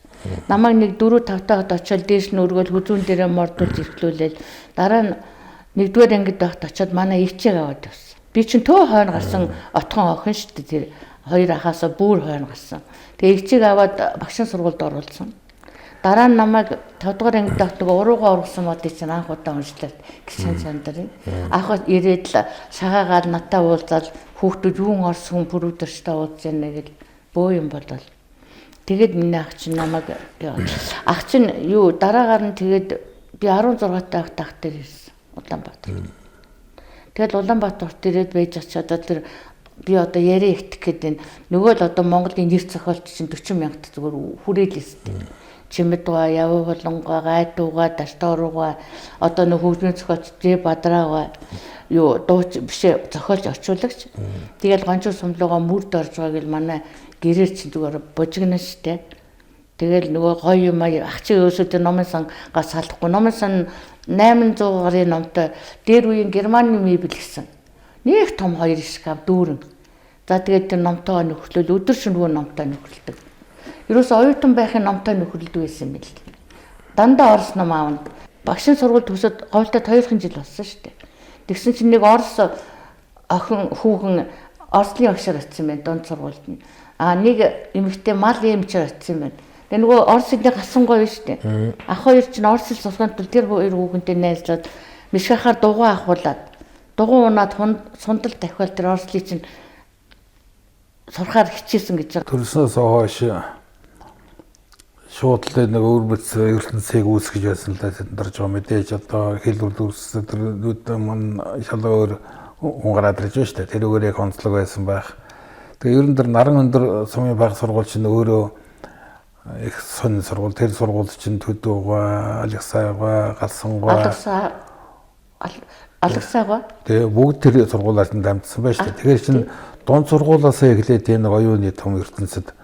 Намайг нэг 4 5 таад очиод дээш нь өргөөл хүзүүн дээрээ мордуулж ирхлүүлээл дараа нь нэгдүгээр ангид байхад очиод манай ичээг аваад явсан. Би чинь төө хойно гарсан отхон охин шүү дээ тэр хоёр ахаасаа бүр хойно гарсан. Тэгээ ичээг аваад багшин сургуульд оруулсан. Дараа нь намайг 5 дугаар ангид байхад нөгөө уруугаа ургасан модыг чинь анх удаа уншлаа гişэн чандрын. Анх ирээд л шагаагаад надтай уулзаад хүүхдүүд юун орс хүн пүрүүдэрчтэй уулзж яана гэл бөө юм болол. Тэгээд миний ах чинь намайг ах чинь юу дараагаар нь тэгээд би 16 таа ах дээр ирсэн Улаанбаатар. Тэгэл Улаанбаатарт ирээд байж очиад тэр би одоо яриа итгэх гээд байна. Нөгөө л одоо Монголын нэр зохиолч чинь 40 мянгат зүгээр хүрээлээстэй. Чимэдгаа, Явуу болонгаа, Гайдуугаа, Даштооруугаа одоо нөх хөгжмийн зохиолч Ж Бадраага юу дууч биш зохиолч орчуулагч. Тэгэл гончуу сумлуугаа мөрд орж байгаа гэл манай гэрээр чинь зүгээр бужигна штэ. Тэгэл нөгөө гоё юм ах чи өөсөө тэр номын сан гас салахгүй. Номын сан 800 гарын номтой дээр үеийн Германы мебель гэсэн. Нэг том хоёр шкаф дүүрэн. За тэгээд тэр номтойгоо нөхөрлөл өдөр шөнөгүй номтой нөхөрлөдөг. Ерөөсөө оюутан байхын номтой нөхөрлөдөг байсан юм л. Дандаа орос ном аавна. Багшин сургууль төгсөөд говьлтод 2 жил болсон шүү дээ. Тэгсэн чинь нэг орос охин хүүхэн Орслын багшаар очсон байна дунд сургуульд нь. А нэг эмэгтэй мал эмчээр очсон байна. Тэгээ нөгөө орос хэлний гасан гоё шүү дээ. Ах хоёр чинь орос хэл сурахын тулд тэр хоёр хүүхэнтэй найзлаад мишгахаар дугуй ахуулаад дугуй унаад сундал дахиад тэр орос хэлийг чинь сурахаар хичээсэн гэж байгаа. Төрснөөс хойш шууд л нэг өвөрмөц ертөнцийг үүсгэж байсан л да тэнд орж байгаа мэдээж одоо хэл үл үүссэн тэр нүд мань шал өөр хүн гараад ирж байна шүү дээ. Тэр үгээр яг онцлог байсан байх. Тэгээ ер нь тэр наран өндөр сумын баг сургууль чинь өөрөө их сонин сургууль. Тэр сургууль чинь Төдөөгаа, Алгасайгаа, Галсангаа, Алгасайгаа. Тэгээ бүгд тэр сургуулиар нь дамжсан байж шүү дээ. Тэгэхээр чинь дунд сургуулиасаа эхлээд тийм нэг оюуны том ертөнцид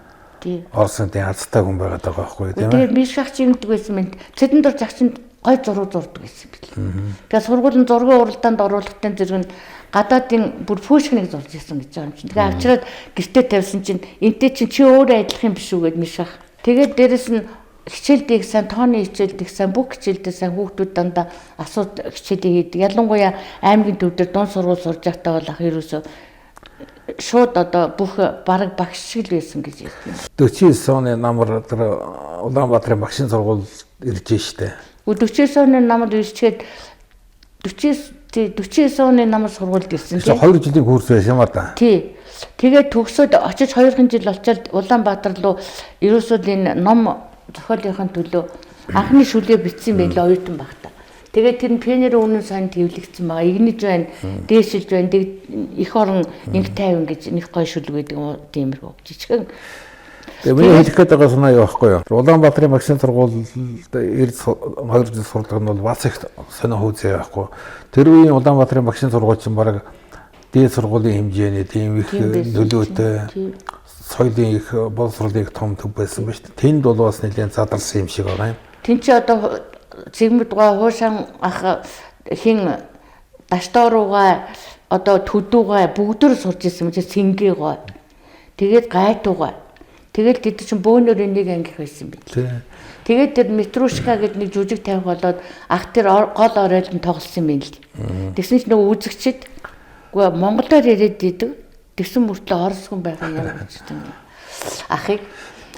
Орсын тийм азтай хүн байгаад байгаа байхгүй тийм ээ. Тэгээ биш ах чи ингэдэг байсан мэд. Цэдэн дор загчин гой зураг зурдаг байсан бил. Тэгээ сургууль нь зургийн уралдаанд оруулахтай зэрэг нь гадаадын бүр пүүшгнийг зурж исэн гэж байгаа юм чинь. Тэгээ авчираад гэртээ тавьсан чинь энтэй чинь чи өөрөө адилхан юм биш үү гэд миш ах. Тэгээд дээрэс нь хичээлдийг сайн тооны хичээлдийг сайн бүх хичээлдээ сайн хүүхдүүд дандаа асууд хичээлээ хийдэг. Ялангуяа аймгийн төв дээр дунд сургууль сурж байхдаа бол ах ерөөсөө шууд одоо бүх бараг багш шиг л байсан гэж ярьдаг. 49 оны намар тэр Улаанбаатарын багшийн сургууль ирж штэ. 49 оны намар ирчгээд 49 оны намар сургуульд ирсэн тийм. 2 жилийн курс байсан юм а та. Тий. Тэгээд төгсөөд очиж 2 жил болчоод Улаанбаатар руу ерөөсөө л энэ ном зохиолынхын төлөө анхны шүлгээ бичсэн байлаа оюутан багтаа. Тэгээд тэр нь пионер үнэн сайн твлэгдсэн байгаа. Игнэж байна, дээшилж байна, эх орон инг тайван гэж нэг гой шүлэг гэдэг юм уу тиймэрхүү. Жижигхэн. Тэгээ миний хэлэх гээд байгаа санаа юу байхгүй юу? Улаанбаатарын багшийн сургуульд 92 жил сурдаг нь бол бас их сонин хөөцөө байхгүй. Тэр үеийн Улаанбаатарын багшийн сургууль чинь бараг дээд сургуулийн хэмжээний тийм их нөлөөтэй соёлын их боловсролын их том төв байсан ба шүү дээ. Тэнд бол бас нэлээд задарсан юм шиг байгаа юм. Тин чи одоо Цэгмэд гоо хуушаан ах хин Даштоорууга Одоо төдүүгай бүгдөө сурж исэн юм чи сэнгээгой. Тэгээд гайтуугай. Тэгэл тэд чинь бөөнөр нэг ангих байсан юм би. Тэгээд тэр Митрушка гэд нэг жүжиг тавих болоод ах тэр гол оройлд нь тоглосон юм л. Тэгсэн чинь нөгөө үзэгчд үгүй монголоор яриад идэг. Тэгсэн мөртлөө орос хүн байх юм ямар гэж юм. Ахыг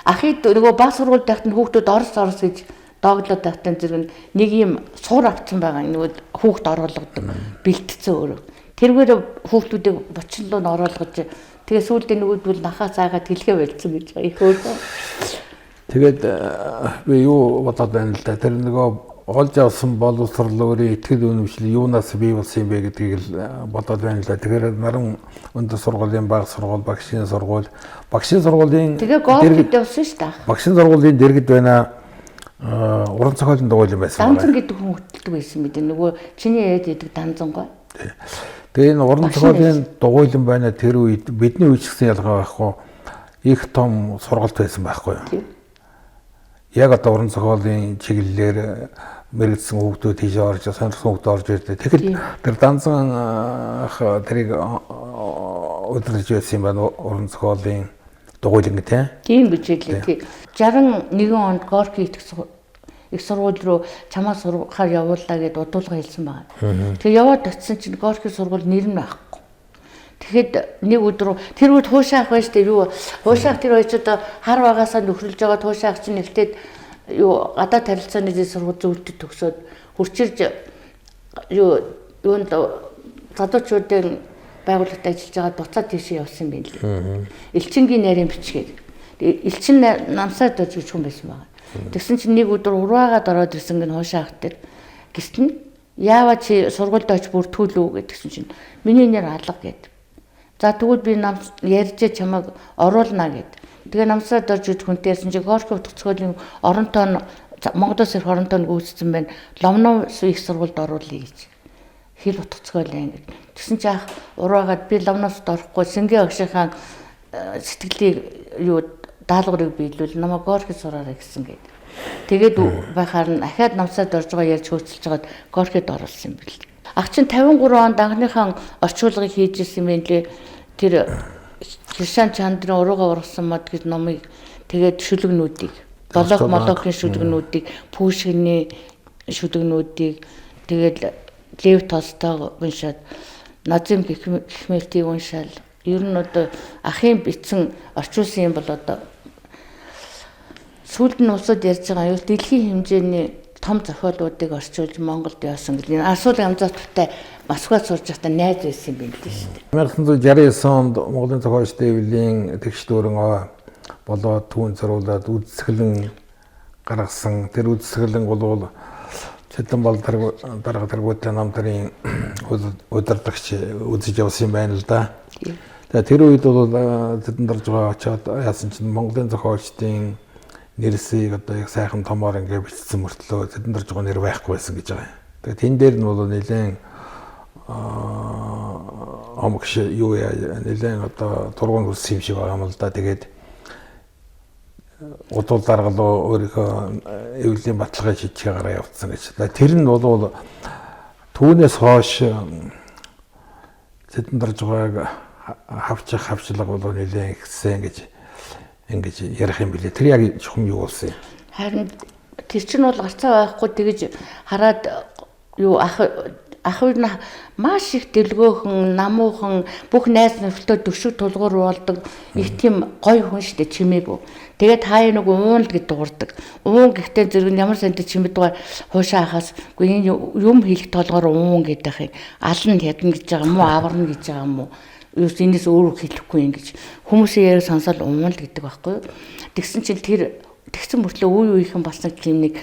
ахыг нөгөө баг сургуульд байхад нь хүүхдүүд орос орос гэж дооглоод байхтай зэрэг нэг юм сур авцсан байгаа нөгөө хүүхд оруулгадаг бэлтцсэн өөрөө. Тэргээр хүүхдүүдийг бучин руу нь оруулгаж тэгээ сүүлдээ нөгөөдөл нахаа цаагаад хэлхээ болцсон гэж байгаа их өөрөө. Тэгээд би юу бодоод байна л да. Тэр нөгөө олж авсан боловсрол өөрийн итгэл үнэмшил юунаас бий болсон юм бэ гэдгийг л бодоод байна л да. Тэгэхээр наран өндөр сургуулийн баг сургууль, багшийн сургууль, багшийн сургуулийн Тэгээ Горкид явсан шүү дээ. Багшийн сургуулийн дэргэд байна уран зохиолын дугуйлан байсан. Данзан гэдэг хүн хөтэлдэг байсан мэт. Нөгөө чиний яриад идэг данзангой. Тэгээ энэ уран зохиолын дугуйлан байна тэр үед бидний үе ч гэсэн ялгаа байхгүй их том сургалт байсан байхгүй юу? Яг одоо уран зохиолын чиглэлээр мэрэгдсэн хүүхдүүд тийшээ орж, сонирхсан хүүхдүүд орж ирдэг. Тэгэхэд тэр данзан ах тэрийг удирдах байсан юм байна уран зохиолын дугуйлан гэх тийм гэж хэлээ. Тий. 61 онд Горки их сургууль руу чамаа сурахаар явууллаа гэд удуулга хэлсэн байгаа. Тэгээ яваад очисон чинь Горки сургууль нэр нь байхгүй. Тэгэхэд нэг өдөр тэр үед хуушаах байж тэр юу хуушаах тэр хоёр ч одоо хар багасаа нөхрөлж байгаа туушаах чинь нэгтээд юу гадаад харилцааны зүйн сургууль зөвлөлтөд төгсөөд хурчирж юу юунд залуучуудын байгууллагт ажиллаж байгаад буцаад тийшээ явсан юм байна лээ. Элчингийн нарийн бичгээр. Элчин намсаа дож гэж хүн байсан байгаа. Тэгсэн чинь нэг өдөр урваагаад ороод ирсэн гин хуушаах тэр гисэн яава чи сургуульд очиж бүртгүүлүү гэдгсэн чинь миний нэр алга гэд. За тэгвэл би нам ярьжээ чамайг оруулна гэд. Тэгээ намсаа дорж гэж хүнтэй ярьсан чинь Горки утга зохиолын оронтоо Монголоос ирэх оронтоо гүйцсэн байна. Ломноос их сургуульд оруулъя гэж. Хэл утга зохиолын гэж. Тэгсэн чинь ах ураагаад би ломноос орохгүй Сэнгэ агшийнхаа сэтгэлийг юу даалгаврыг биелүүл намайг Горки сураарай гэсэн гээд. Тэгээд байхаар нь ахаад намсаа дорж байгаа ярьж хөөцөлж байгаад Горкид оруулсан юм бэл. Ах чинь 53 онд анхныхаа орчуулгыг хийж исэн юм лээ. Тэр Киршан Чандрын урууга ургасан мод гэж номыг тэгээд шүлгнүүдийг долоох молоохын шүлгнүүдийг Пүүшгний шүлгнүүдийг тэгээд Лев Толстойг уншаад Назим Гихмелтийг уншаал ер нь одоо ахын бичсэн орчуулсан юм бол одоо сүүлд нь улсууд ярьж байгаа юу дэлхийн хэмжээний том зохиолуудыг орчуулж Монголд явсан гэл. Энэ Арсуул Амзааттай Москвад сурж байхдаа найз байсан юм байна л шүү дээ. 1969 онд Монголын зохиолч дэвлийн тэгш дүүрэн болоод түүн зориулаад үзэсгэлэн гаргасан. Тэр үзэсгэлэн бол Цэдэн бол дарга тэргүүтэн нам дарын удирдагч үзэж явсан юм байна л да. Тэгээ тэр үед бол Цэдэн дарж байгаа очиод яасан чинь Монголын зохиолчдын нэрсийг одоо яг сайхан томоор ингээ бичсэн мөртлөө Цэдэн дарж байгаа нэр байхгүй байсан гэж байгаа юм. Тэгээ тэн дээр нь бол нэлээд омгш юу яа нэлээд одоо тургуун хүрсэн юм шиг байгаа юм л да. Тэгээд удуул дарга руу өөрийнхөө эвлийн баталгаа шийдчихээ гараа явцсан гэж. Тэр нь бол түүнээс хойш Цэдэн дарж байгааг хавчих хавчлага бол нэлээд ихсэн гэж ингэж ярих юм билээ. Тэр яг чухам юу болсон юм? Харин тэр чинь бол гарцаа байхгүй тэгэж хараад юу ах ах хоёр нь маш их дэлгөөхөн, намуухан бүх найз нөхдөд төшөг тулгуур болдог их тийм гоё хүн штэ чимээгүй. Тэгээд хаяа нэг уун л гэж дуурдаг. Уун гэхдээ зэрэг нь ямар сантай чимэд байгаа хуушаа хахаас үгүй энэ юм хэлэх толгоор уун гэдэг юм. Ална ядна гэж байгаа юм уу, аварна гэж байгаа юм уу? Юус энэс өөр хэлэхгүй юм гэж хүмүүсийн яриаг сонсоод уун л гэдэг байхгүй юу. Тэгсэн чинь тэр тэгсэн мөртлөө үе үеийнхэн бас нэг тийм нэг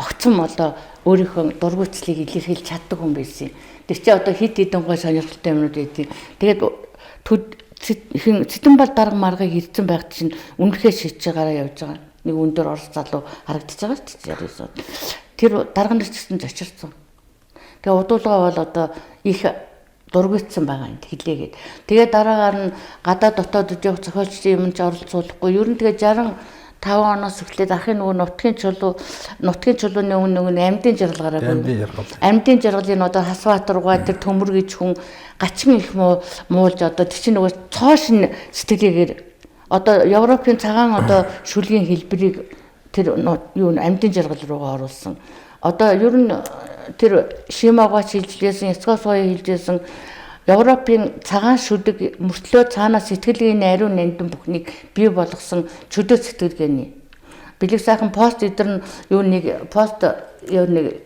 огцом одоо өөрийнхөө дургуйцлыг илэрхийлж чаддаг хүн байсан юм. Тэр чинь одоо хид хідэн гой сонирхолтой юмнууд байдаг. Тэгээд хин Цэдэн бал дарга маргыг ирсэн байхад чинь үнэхээр шийдэж байгаараа явж байгаа. Нэг өндөр орос залуу харагдаж байгаа ч 69. Тэр дарга нар ч гэсэн зочирсон. Тэгээ удуулгаа бол одоо их дургуйцсан байгаа юм хэлээгээд. Тэгээ дараагаар нь гадаа дотоодод явах зохиолчдын юм ч оролцуулахгүй. Ер нь тэгээ 67 5 оноос эхлээд ахын нөгөө нутгийн чулуу, нутгийн чулууны өмнө нөгөө амьдын жаргал гараагүй. Амьдын жаргал. Амьдын жаргалын одоо Хасбаатар гуай тэр төмөр гэж хүн гачин их муу муулж одоо тэр чинь нөгөө цоо шин сэтгэлгээгээр одоо Европын цагаан одоо шүлгийн хэлбэрийг тэр юу амьдын жаргал руугаа оруулсан. Одоо ер нь тэр Шимагаач хэлжлээсэн, Яцгосгоё хэлжсэн Европын цагаан шүлэг мөртлөө цаанаа сэтгэлгээний ариун нандин бүхнийг бий болгосон чөлөө сэтгэлгээний. Бэлэг сайхан пост эдэр нь юу нэг пост юу нэг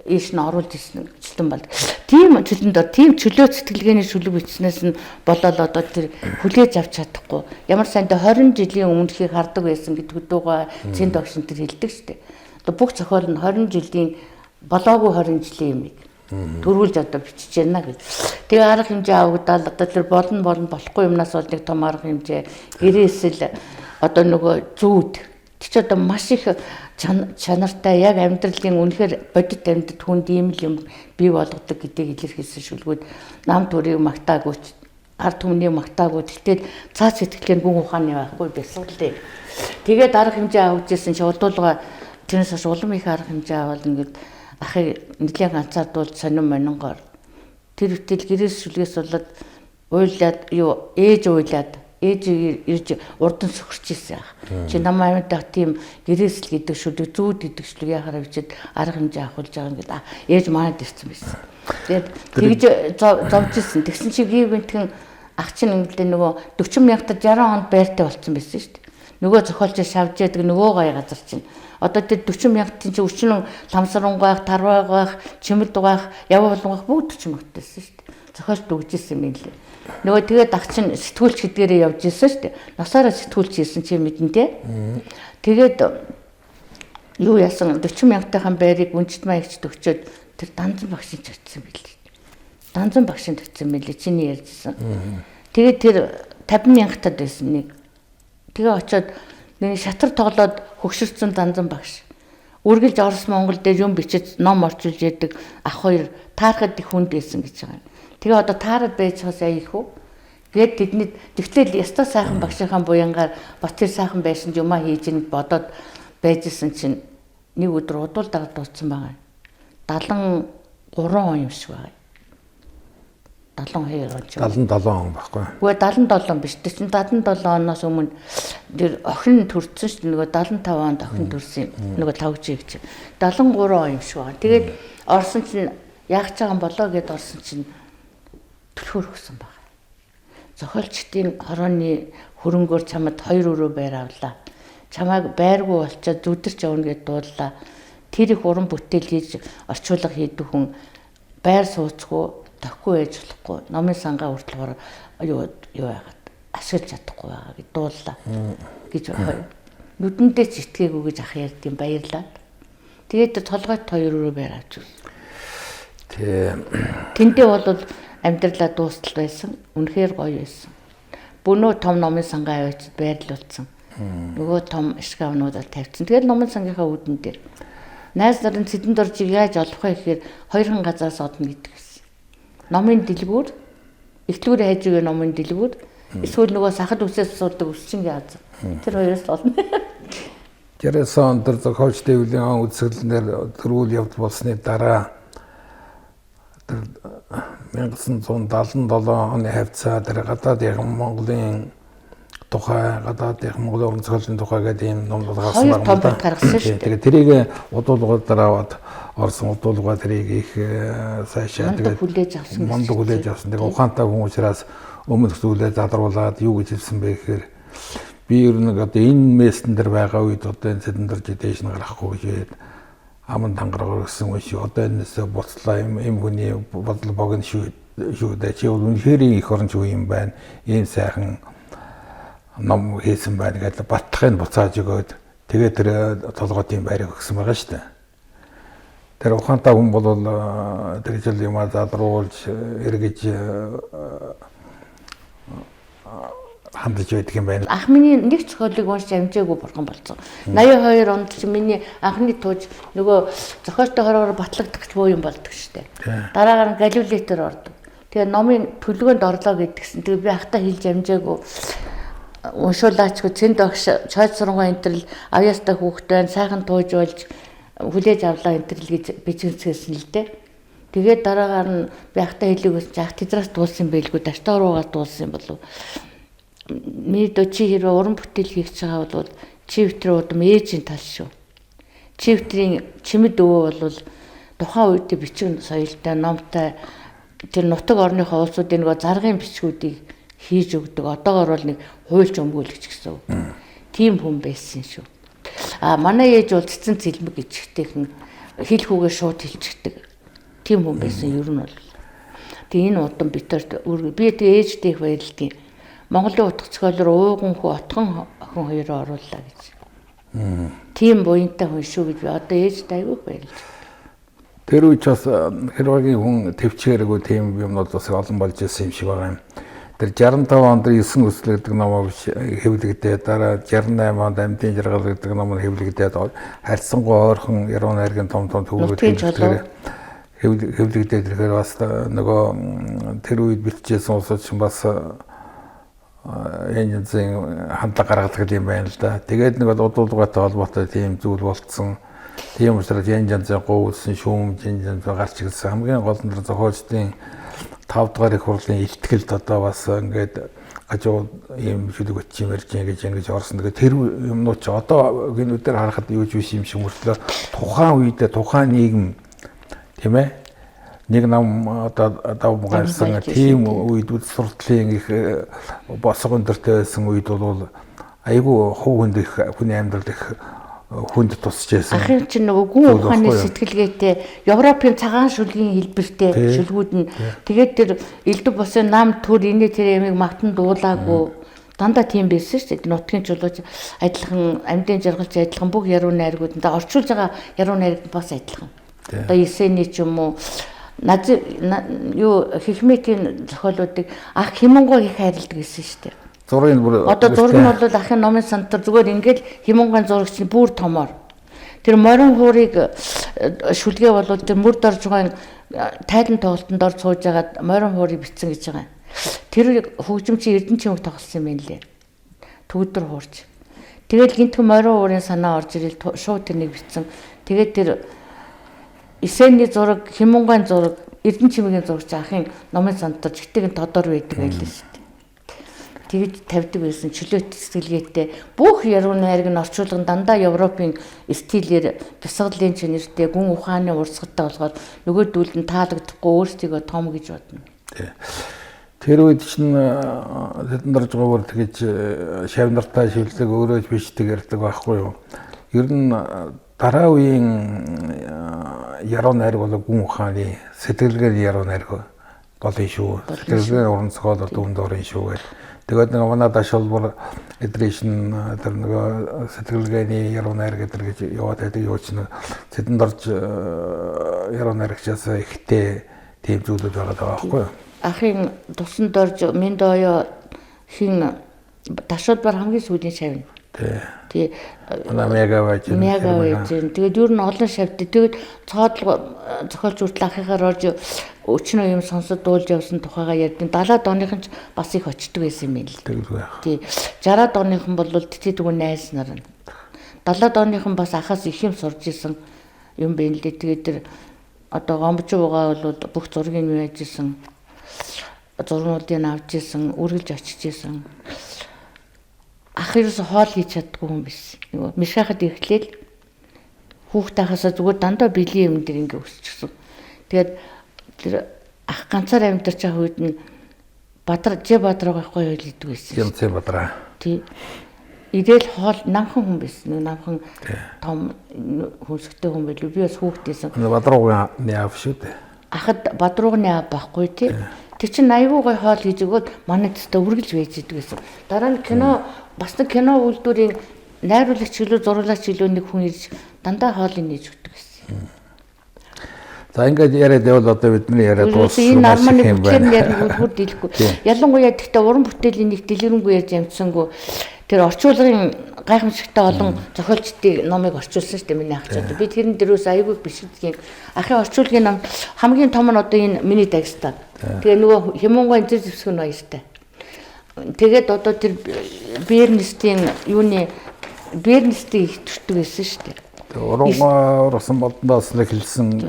ийш нь оруулж ирсэн жилтэн бол. Тийм жилтэнд тийм чөлөө сэтгэлгээний шүлэг бичснээс нь болоод одоо тэр хүлээж авч чадахгүй. Ямар сайнтай 20 жилийн өмнөхийг хардаг байсан гэдэг дууга цэн догшин тэр хэлдэг штэ. Одоо бүх зохиол нь 20 жилийн болоогүй 20 жилийн юмыг төрүүлж одоо бичиж байна гэж. Тэгээ арга хэмжээ авагдаад одоо тэр болно болно болохгүй юмнаас бол нэг том арга хэмжээ гэрээсэл одоо нөгөө зүүд тэр чи одоо маш их чанартай яг амьдралын үнэхээр бодит амьд хүнд ийм л юм бий болгодог гэдгийг илэрхийлсэн шүлгүүд нам төрийг магтаагүй ард түмнийг магтаагүй тэгтэл цаад сэтгэлгээ гүн ухааны байхгүй бясалгалээ. Тэгээд арга хэмжээ авч ирсэн чи удуулга тэрнээс хойш улам их арга хэмжээ аваад ингээд ахыг нэлээд ганцаардуулж сонин монингоор тэр үтэл гэрээс шүлгээс болоод уйлаад юу ээж уйлаад ээж ирж урдан сөхөрч ирсэн ах. Чи намайг амьдах тийм гэрээсэл гэдэг шүлэг зүүд гэдэг шүлэг яхаараа бичээд арга хэмжээ авахулж байгаа ингээд ээж манад ирсэн байсан. Тэгээд тэгж зовж ирсэн. Тэгсэн чи гівэнтгэн ах чинь ингээд нөгөө 40 мянгатад 60 онд байртай болсон байсан шүү дээ. Нөгөө зохиолч шавж яадаг нөгөө гай газар чинь. Одоо тэр 40 мянгатын чинь өчнөн ламсрангайх, тарвайгайх, чимэд дугаах, яваа булангайх бүгд 40 мянгат байсан шүү дээ. Зохиолч дүгжсэн юм лээ. Нөгөө тэгээд ах чинь сэтгүүлч гэдгээрээ явж ирсэн шүү дээ. Насаараа сэтгүүлч хийсэн чи мэдэн те. Тэгээд юу яасан 40 мянгатынхаа байрыг үнчт маягч төгчөөд тэр данзан багшийн ч очсон билээ. Данзан багшийн очсон билээ чиний ярьжсэн. Тэгээд тэр 50 мянгатад байсан нэг. Тэгээ очиод нэг шатар тоглоод хөгшөрсөн данзан багш. Үргэлж Орос Монгол дээр юм бичиж ном орчуулж яадаг ах хоёр таархад их хүнд байсан гэж байгаа юм. Тэгээ одоо таарад байж байгаас ая их үү? Гээд тэдний тэгтэл ёстой сайхан багшийнхаа буянгаар Батэр сайхан байсан юмаа хийж ин бодоод байжсэн чинь нэг өдөр удуул дараа дуудсан байгаа. 73 он юм шиг байгаа. 72 он ч юм. 77 он байхгүй. Үгүй 77 биш. Тэр чинь 77 оноос өмнө тэр охин төрсөн шүү дээ. Нөгөө 75 онд охин төрсөн юм. Нөгөө тавж гэж. 73 он юм шиг байгаа. Тэгээд орсон чинь яах ч байгаа юм болоо гэд орсон чинь түлхүүр өгсөн байна. Зохиолчдын хорооны хөрөнгөөр чамд 2 өрөө байр авлаа. Чамайг байргүй болчоод зүдэрч явна гэд дууллаа. Тэр их уран бүтээл хийж орчуулга хийдэг хүн байр сууцгүй тохгүй байж болохгүй. Номын сангаа хүртэл юу юу яагаад ашиглаж чадахгүй байгаа гэд дууллаа гэж байна. Нүдэндээ ч итгээгүй гэж ах ярьдیں۔ Баярлаад. Тэгээд толгойт 2 өрөө байр авч ирсэн. Тэ. Тэндээ бол амьдралаа дуустал байсан. Үнэхээр гоё байсан. Бөнөө том номын сангаа авчид байрлуулсан. Нөгөө том шкафнуудаа тавьчихсан. Тэгээд номын сангийнхаа үүдэн дээр найз нарын Цэдэн доржийг яаж олох вэ гэхээр хоёрхан газраас одно гэдэг байсан. Номын дэлгүүр, эхлүүрийн хажуугийн номын дэлгүүр, эсвэл нөгөө сахад үсээс суудаг үсчингийн аз. Тэр хоёроос олно. 69 он тэр зохиолч дэвлийн үзэсгэлэнээр төрүүл явдал болсны дараа тэр 1977 оны хавцаа тэр гадаадын Монголын тухай, гадаадын Монголын уран зохиолын тухай гэдэг ийм номлол гарсан байна. Хоёр том гаргасан шүү дээ. Тэгээд тэрийг удуулгуудаар аваад орсон удуулга тэрийг их сайшаа тэгээд хүлээж авсан. Мундаг хүлээж авсан. Тэгээд ухаантай хүн учраас өмнөх зүйлээ задаруулад юу гэж хэлсэн бэ гэхээр би ер нь одоо энэ мессен дээр байгаа үед одоо энэ сэдэн дэрж дээш нь гарахгүй гэж тэгээд аман тангараг гэсэн үе шүү. Одоо энэсээ буцлаа юм хүний бодол богино шүү шүү дээ. Чи бол үнэхээр их оронч үе юм байна. Ийм сайхан ном хийсэн байна гэдээ баттахыг буцааж өгөөд тэгээд тэр толгойн байрыг өгсөн байгаа шүү дээ. Тэр ухаантай хүн бол тэр жил юмаа залруулж эргэж хандаж байдаг юм байна. Ах миний нэг зохиолыг уншиж амжаагүй бурхан болсон. 82 онд чи миний анхны тууж нөгөө зохиолтой хороогоор батлагдах буу юм болдог штэ. Дараагаар нь галиулитер ордог. Тэгээ номын төлгөөнд орлоо гэдгсэн. Тэгээ би ахта хэлж амжаагүй. Уншуулаачгүй цэнд багш чойд сургууль энтрэл авьяастай хүүхэд байна, сайхан тууж болж хүлээж авлаа энтрэл гэж бичигдсэн л дээ. Тэгээд дараагаар нь би ахтай хэлийг өсч ах тэдрээс дуулсан байлгүй даштай руугаа дуулсан болов. Миний дөө чи хэрвээ уран бүтээл хийх гэж байгаа бол чи витрээ удам ээжийн тал шүү. Чи витрийн чимэд өвөө бол тухайн үед бичиг соёлтой, номтой тэр нутаг орныхоо улсуудын нөгөө заргын бичгүүдийг хийж өгдөг. Одоогор бол нэг хуульч өмгөөлөгч гэсэн үг. Тийм хүн байсан шүү. А манай ээж бол цэцэн цэлмэг гэж ихтэйхэн хэл хүүгээ шууд хэлчихдэг. Тийм хүн байсан ер нь бол. Тэгээ энэ удам битэрт би тэгээ ээжтэй их баярлалтай. Монголын утга зохиолоор ууган хүү отгон охин хоёроо орууллаа гэж. Тийм буянтай хүн шүү гэж би одоо ээжтэй айгүй баярлж. Тэр үед бас хэрвээгийн хүн төвчээргүй тийм юмнууд бас олон болж ирсэн юм шиг байгаа юм. Тэр 65 онд 9 өсөл гэдэг ном хэвлэгдээ, дараа 68 онд Амьдын жаргал гэдэг ном хэвлэгдээд харьцангуй ойрхон Яруу найргийн том том төвлөрүүд хэвлэгдээд ирэхээр бас нөгөө тэр үед бичижсэн улсууд чинь бас янз янзын хандлага гаргадаг юм байна л да. Тэгээд нэг бол удуулгаатай холбоотой тийм зүйл болцсон. Тийм учраас янз янзын гуйвсан шүүмж янз янз гарч ирсэн. Хамгийн гол нь зохиолчдын 5 дугаар их хурлын илтгэлд одоо бас ингээд гажуу ийм шүлэг өчсөн ярьж ингэж ингэж орсон. Тэгээд тэр юмнууд чи одоо гинүүдээр харахад юу ч биш юм шиг мөртлөө тухайн үедээ тухайн нийгэм тийм ээ нэг нам одоо дав гарсан тийм үед суртлын их босго өндөртэй байсан үед бол айгүй хувь хүнд их хүний амьдрал их хүнд тусч байсан. Ахын чинь нөгөө гүн ухааны сэтгэлгээтэй Европын цагаан шүлгийн хэлбэртэй шүлгүүд нь тэгээд тэр элдв босын нам төр инээ тэр ямиг магтан дуулаагүй дандаа тийм байсан шүү дээ. Нутгийн чулууч адилхан, амьдын жаргалч адилхан, бүх яруу найргууд нь орчуулж байгаа яруу найраг бас адилхан. Одоо Есений ч юм уу Нази юу хихметийн зохиолуудыг ах Химонгой их хайрладаг гэсэн шүү дээ. Зургийг бүр одоо зураг нь бол ахын номын сантар зүгээр ингээл Химонгойн зураг чинь бүр томоор. Тэр морин хуурыг шүлгээ болвол тэр мөр дорж байгаа тайлан тоглолтод ор сууж байгаад морин хуурыг бичсэн гэж байгаа юм. Тэр хөгжим чи Эрдэнэ чимэг тоглосон юм байна лээ. Төгдөр хуурч. Тэгэл гинтхэн морин хуурын санаа орж ирэл шууд тэрнийг бичсэн. Тэгээд тэр Эсэний зураг, Химунгайн зураг, Эрдэнэ чимэгийн зураг чи ахын номын санд жигтэйг нь тодор байдаг байлаа шүү дээ. Тэгж тавьдаг байсан чөлөөт сэтгэлгээтэй бүх яруу найраг нь орчуулган дандаа Европын стилээр бясалгалын чанартай гүн ухааны урсгалтай болохоор нөгөөдүүл нь таалагдахгүй өөрсдийгөө том гэж бодно. Тэр үед чинь тэдэнд орж байгаа бүр тэгэж шав нартай шивлэг өөрөө бичдэг ярьдаг байхгүй юу. Ер нь дараа үеийн яруу найраг бол гүн ухааны сэтгэлгээний яруу найраг болно шүү. Сэтгэлгээний уран зохиол одоо үнд орно шүү гэл. Тэгээд нэг манай дашуулбар эдрийн тэр нөгөө сэтгэлгээний яруу найраг гэдэг гэж яваад байдаг юу чинь тэдэнд орж яруу найрагчаас ихтэй тийм зүйлүүд байгаа даа байхгүй юу? Ахын тусан дорж Миндоё хин дашуулбар хамгийн сүүлийн шавна. Тий. Манай Мега байж. Мега байж. Тэгээд ер нь олон шавьтай. Тэгээд цоодлого зохиолч хүртэл ахыхаар орж өчнөө юм сонсод дуулж явсан тухайгаа ярьдیں۔ 70-аад оныхан ч бас их очдөг байсан юм байна л. Тэгэлгүй яах. Тий. 60-аад оныхан бол тэт түгэн найз нар нь. 70-аад оныхан бас ахаас их юм сурж исэн юм байна л дээ. Тэгээд тэр одоо гомбож байгаа бол бүх зургийг нь яаж исэн зургуудыг авч исэн, үргэлж очиж исэн. Ах ерөөсө хоол хийж чаддгүй хүн биш. Нөгөө мишахад эхлээл хүүхдээ ахасаа зүгээр дандаа бэлгийн юм дээр ингээ өсчихсөн. Тэгээд тэр ах ганцаар амьдарч байгаа үед нь Бадар Ж Бадраг байхгүй хөл идэг байсан. Янзын Бадраа. Тий. Ирээл хоол намхан хүн байсан. Нэг намхан том хүнсгтэй хүн байлгүй. Би бас хүүхдээсэн. Бадруугийн аав шүү дээ. Ахад Бадруугны аав байхгүй тий. Тэр чинь аягүй гой хоол хийж өгөөд манай төстөө үргэлж байж идэг байсан. Дараа нь кино бас нэг кино үйлдвэрийн найруулагч илүү зуруулагч илүү нэг хүн ирж дандаа хоолыг нээж өгдөг байсан. За ингээд яриад явал одоо бидний яриад дууссан. Энэ арманы бүтээл ярих үлгүр дийлэхгүй. Ялангуяа тэгтээ уран бүтээлийн нэг дэлгэрэнгүй ярьж амжсангүй. Тэр орчуулгын гайхамшигтай олон зохиолчдын номыг орчуулсан шүү дээ миний ах ч одоо. Би тэрэн дээрээс аягүй бишигдгийн. Ахын орчуулгын ном хамгийн том нь одоо энэ миний Дагестан. Тэгээ нөгөө Хямунгай зэр зэвсэг нь баяртай. Тэгээд одоо тэр Бернстийн юуны Бернстийг их төртөг байсан шүү дээ. Уран урсан болдоос л хэлсэн.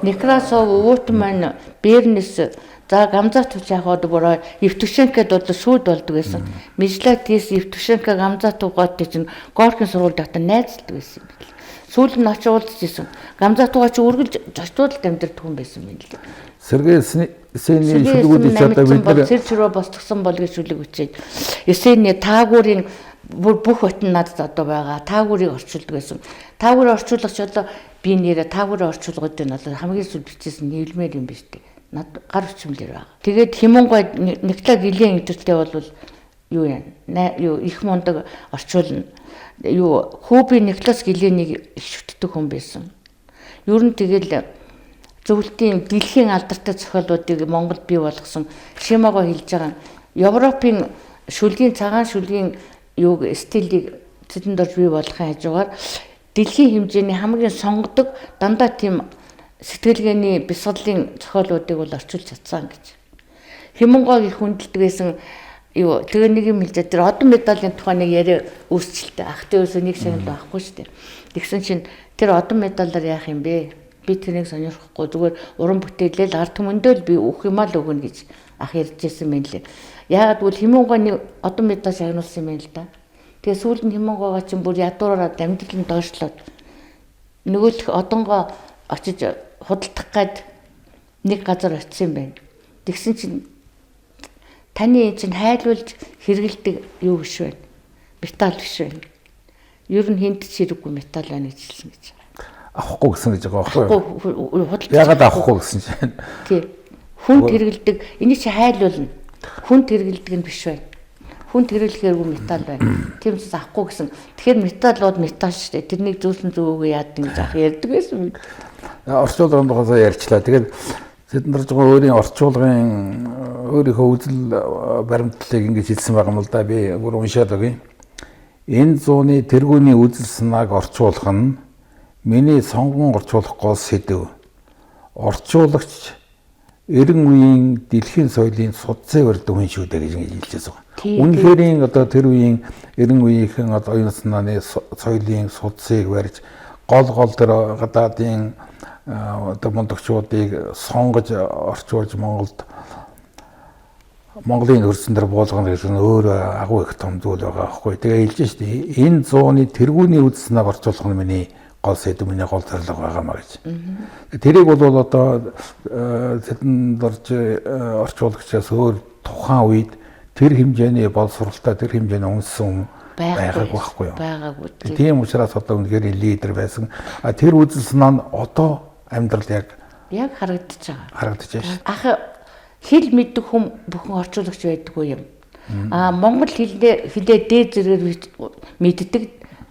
Некрасов, Уутман, Бернес за Гамзатов яг одоо бороо Евтушенкод одоо сүйд болдог байсан. Межлатис, Евтушенко, Гамзатов гоотой чинь Горкийн сургуульд дотор найзалдаг байсан юм байна. Сүүлд нь очиж уулзчихсан. Гамзатовгаа чи үргэлж зочдуудалд амьдардаг хүн байсан юм л. Сергей Есенийн шүлгүүдийг ч одоо бид нар сэр чирөө босгосон бол гэж шүлэг бичээд Есений Таагуурын бүх бот нь надад одоо байгаа. Таагуурыг орчуулдаг байсан. Таагуурыг орчуулагч одоо би нэрээ таагуурын орчуулгуудыг нь одоо хамгийн сүүлд бичсэн нийлмээр юм биш үү? Над гар бичмэлэр байгаа. Тэгээд Химонгой Николай Гилен өдөртөө бол юу яа? Юу их мундаг орчуулна. Юу Хүүби Николас Гиленийг их шүтдэг хүн байсан. Ер нь тэгэл зөвлөлтийн дэлхийн алдартай зохиолуудыг Монголд бий болгосон Шимаго хэлж байгаа. Европын шүлгийн цагаан шүлгийн юуг стилийг тэдэнд орж бий болгохын хажуугаар дэлхийн хэмжээний хамгийн сонгодог дандаа тийм сэтгэлгээний бясалгалын зохиолуудыг бол орчуулж чадсан гэж. Хэмэнгойг их хүндэлдэг байсан юу тэгээ нэг юм хэлжээ тэр одон медалийн тухай нэг яриа үүсчлээ. Ах тэ ерөөсөө нэг шагнал байхгүй шүү дээ. Тэгсэн чинь тэр одон медалаар яах юм бэ? Би тэрийг сонирхохгүй зүгээр уран бүтээлэл ард түмэндөө л би өгөх юмаа л өгнө гэж ах ярьжсэн юм лээ. Яагаад гэвэл Хэмэнгойны одон медаль шагнуулсан юм байна л да. Тэгээ сүүлд нь Хэмэнгойгоо чинь бүр ядуураараа амьдрал нь доошлоод нөгөөх одонгоо очиж худалдах гад нэг газар очисон юм байна. Тэгсэн чинь таны энэ чинь хайлуулж хэрэгэлдэг юу биш байна. Металл биш байна. Ер нь хинт ч хэрэггүй металл байна гэж хэлсэн гэж. Авахгүй гэсэн гэж байгаа байхгүй юу? Яагаад авахгүй гэсэн чинь. Тий. Хүнд хэрэгэлдэг энийг чи хайлуулна. Хүнд хэрэгэлдэг нь биш байна. Хүнд хэрэглэхээргүй металл байна. Тийм ч авахгүй гэсэн. Тэгэхээр металл бол металл шүү дээ. Тэрнийг зөөсөн зөөгөө яадаг гэж ах ярьдаг байсан мэд. Орчуулгын тухай ярьчлаа. Тэгээд тэд нар жоо өөрийн орчуулгын өөрийнхөө үзэл баримтлалыг ингэж хэлсэн байгаа юм л да. Би бүр уншаад өгье. Энэ зууны тэргүүний үзэл санааг орчуулах нь миний сонгон орчуулах гол сэдэв. Орчуулагч 90 үеийн дэлхийн соёлын судсыг барьдаг хүн шүү дээ гэж ингэж хэлжсэн. Үнэхээр одоо тэр үеийн 90 үеийнхэн одоо оюун санааны соёлын судсыг барьж гол гол тэр гадаадын одоо мундагчуудыг сонгож орчуулж Монголд Монголын хөрсөн дээр буулгана гэсэн нь өөр агуу их том зүйл байгаа байхгүй. Тэгээ хэлж шít энэ зууны тэргүүний үзэл санааг орчуулах нь миний гол сэдэв, миний гол зорилго байгаа маа гэж. Тэрийг бол одоо Цэдэн дорж орчуулагчаас өөр тухайн үед тэр хэмжээний боловсралтай тэр хэмжээний үнсэн байгаагүй байхгүй юу? Байгаагүй. Тийм учраас одоо үнэхээр лидер байсан. А тэр үзэл санаа нь одоо амьдрал яг харагдаж байгаа. Харагдаж байна шүү. Ах хэл мэддэг хүн бүхэн орчуулагч байдаггүй юм. А монгол хэлээ дээд зэрэгээр мэддэг,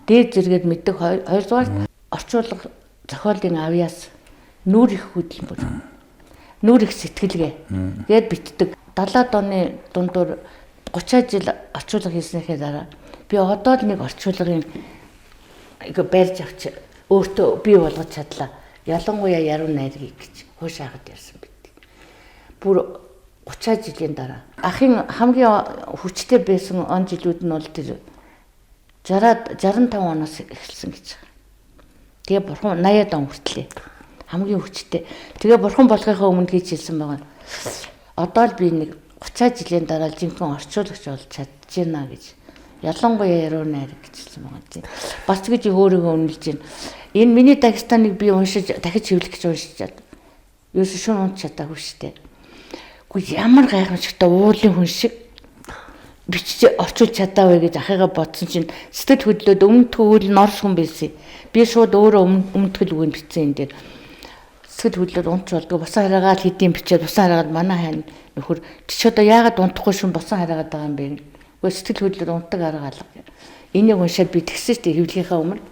дээд зэрэгээр мэддэг. Хоёрдугаар орчуулга зохиолын авьяас нүүр их хөдөлмөр, нүүр их сэтгэлгээ гээд битдэг. 70-аад оны дундуур 30 жил орчуулга хийснийхээ дараа би одоо л нэг орчуулгын барьж авч өөртөө бий болгож чадлаа. Ялангуяа яруу найргийг гэж хууш хаагад ярьсан бид. Бүр 30 жилийн дараа. Ахын хамгийн хүчтэй байсан он жилүүд нь бол тэр 60-аад 65 оноос эхэлсэн гэж байгаа. Тэгээ бурхан 80-аад он хүртлээ. Хамгийн хүчтэй. Тэгээ бурхан болохынхаа өмнө гэж хэлсэн байгаа. Одоо л би нэг 30 жилийн дараа жинхэнэ орчуулагч болж чадчихна гэж. Ялангуяа яруу найраг гэж хэлсэн байгаа тийм. Бас гэж өөрийгөө үнэлж байна. Энэ миний Дагестаныг би уншиж дахиж хэвлэх гэж уншиж чад. Ерөөсө шүн унт чадаагүй шүү дээ. Үгүй ямар гайхамшигтай уулын хүн шиг бичиж орчуулж чадаа вэ гэж ахыгаа бодсон чинь сэтгэл хөдлөөд өмнөдгөл нь орс хүн байсан. Би шууд өөрөө өмнөдгөл үгийг бичсэн энэ дээр. Сэтгэл хөдлөөд унтч болдгоо босон хараагаад хэдийн бичээд босон хараагаад манай хань нөхөр чи одоо яагаад унтахгүй шүн босон хараагаад байгаа юм бэ? Үгүй сэтгэл хөдлөөд унтдаг арга алга. Энийг уншаад би тэгсэн шүү дээ хэвлэхийнхаа өмнө.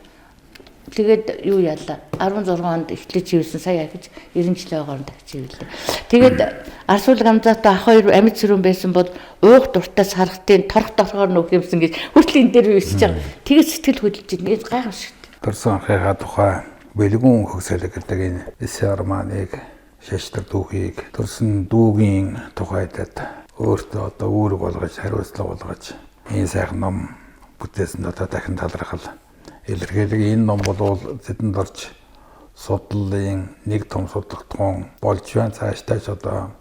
Тэгээд юу яалаа 16 онд эхлэж хийвсэн сая ахиж 90 жилийн хооронд дахиж хийвлээ. Тэгээд Арсуул Гамзаатай ах хоёр амьд сөрөн байсан бол уух дуртай сархтын торх торхоор нөх юмсан гэж хүртэл энэ дээр бичиж байгаа. Тэгээд сэтгэл хөдлөж байна. Гайхамшигт. Төрсөн анхыгаа тухай бэлгүүн хөгсөлөг гэдэг энэ Эсэ Арманыг шаштар түүхийг төрсөн дүүгийн тухайдад Өөртөө одоо үүрэг болгож, хариуцлага болгож энэ сайхан ном бүтээсэн одоо дахин талархал илэрхийлэг. Энэ ном бол тэдэнд орж судлалын нэг том судлагдахуун болж байна. Цаашдаа ч одоо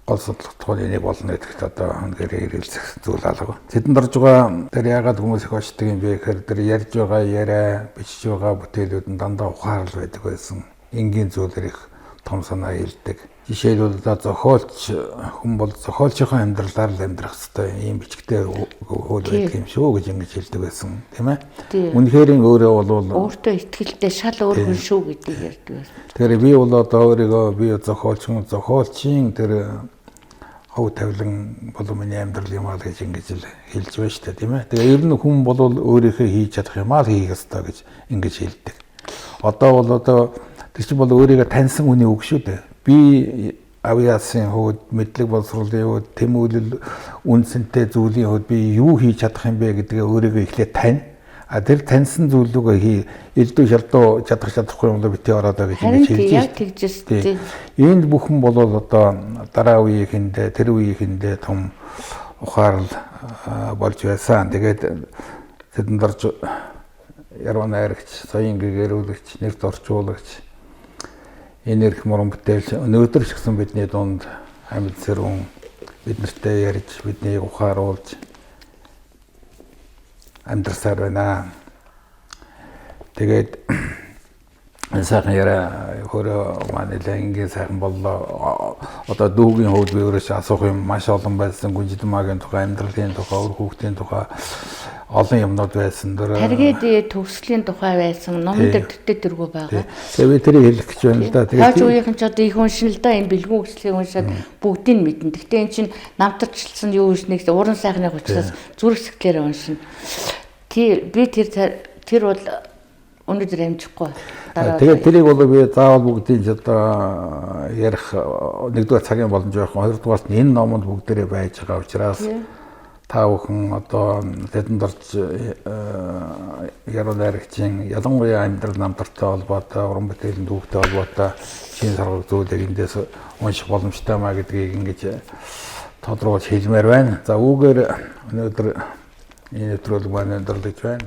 гол судлагдахуун энийг болно гэдэгт одоо үнэхээр эргэлзэх зүйл алга. Тэдэнд орж байгаа тэр яагаад хүмүүс их очдөг юм бэ гэхээр тэр ярьж байгаа яриа, бичиж байгаа бүтээлүүд нь дандаа ухаарал байдаг байсан. Энгийн зүйлээр их том санаа хэлдэг. Жишээлбэл одоо зохиолч хүн бол зохиолчийн амьдралаар л амьдрах ёстой ийм бичгтэй хууль байдаг юм шүү гэж ингэж хэлдэг байсан, тийм ээ. Үнэхээр өөрөө бол өөртөө итгэлтэй шал өөр хүн шүү гэдгийг ярьдаг байсан. Тэгэхээр би бол одоо өөрийгөө би зохиолч хүн, зохиолчийн тэр хов тавилан болон миний амьдрал юм аа гэж ингэж л хэлж байна шүү дээ, тийм ээ. Тэгээ ер нь хүн бол өөрийнхөө хийж чадах юм аа л хийх ёстой гэж ингэж хэлдэг. Одоо бол одоо тэр чинь бол өөрийгөө таньсан хүний үг шүү дээ. Би авиасын хувьд, мэдлэг боловсролын хувьд, тэмүүлэл үнцэнтэй зүйлийн хувьд би юу хийж чадах юм бэ гэдгээ өөрийгөө эхлээд тань. А тэр таньсан зүйлүүгээ хий, элдв шалдуу чадах чадахгүй юм бол битгий ороод гэж ингэж хэлж байна. Яг тэгжээс тий. Энд бүхэн бол одоо дараа үеийнхэндээ, тэр үеийнхэндээ том ухаарал болж байсан. Тэгээд тэдэнд орж яруу найрагч, соён гэгэрүүлэгч, нэр орчуулагч, энэ эрх муран бүтээлч өнөөдөр ч гэсэн бидний дунд амьд сэрүүн бид нартай ярьж, биднийг ухааруулж амьдрсаар байна. Тэгээд энэ сайхан яриа хөрөө маань нэлээд энгийн сайхан боллоо. Одоо дүүгийн хувьд би өөрөөсөө асуух юм маш олон байсан. Гүнжидмагийн тухай, амьдралын тухай, үр хүүхдийн тухай олон юмнууд байсан. Таргээд төгсгөлийн тухай байсан. Номон дээр төтөө тэргүй байгаа. Тэгээ би тэрийг хэлэх гэж байна л да. Тэгээд хойч үеийнхэн ч одоо их уншина л да. Энэ бэлгүүн хөслөгийг уншаад бүгдийг нь мэднэ. Гэхдээ эн чинь намтарчлсан юу гэж нэг уран сайхныг учраас зүрх сэтгэлээрээ уншина. Тий, би тэр бол өнөөдөр амжихгүй. Тэгээд тэрийг бол би заавал бүгдийг ч одоо ярих нэгдүгээр цагийн боломж байхгүй. Хоёрдугаарт нь энэ номонд бүгдээрээ байж байгаа учраас та бүхэн одоо тэдэнд орж яруу найрагчийн ялангуяа амьдрал намтартай холбоотой, уран бүтээлийн түүхтэй холбоотой шин саргаг зүйлийг эндээс унших боломжтой маа гэдгийг ингэж тодруулж хэлмээр байна. За үүгээр өнөөдөр энэ нэвтрүүлэг маань өндөрлөж байна.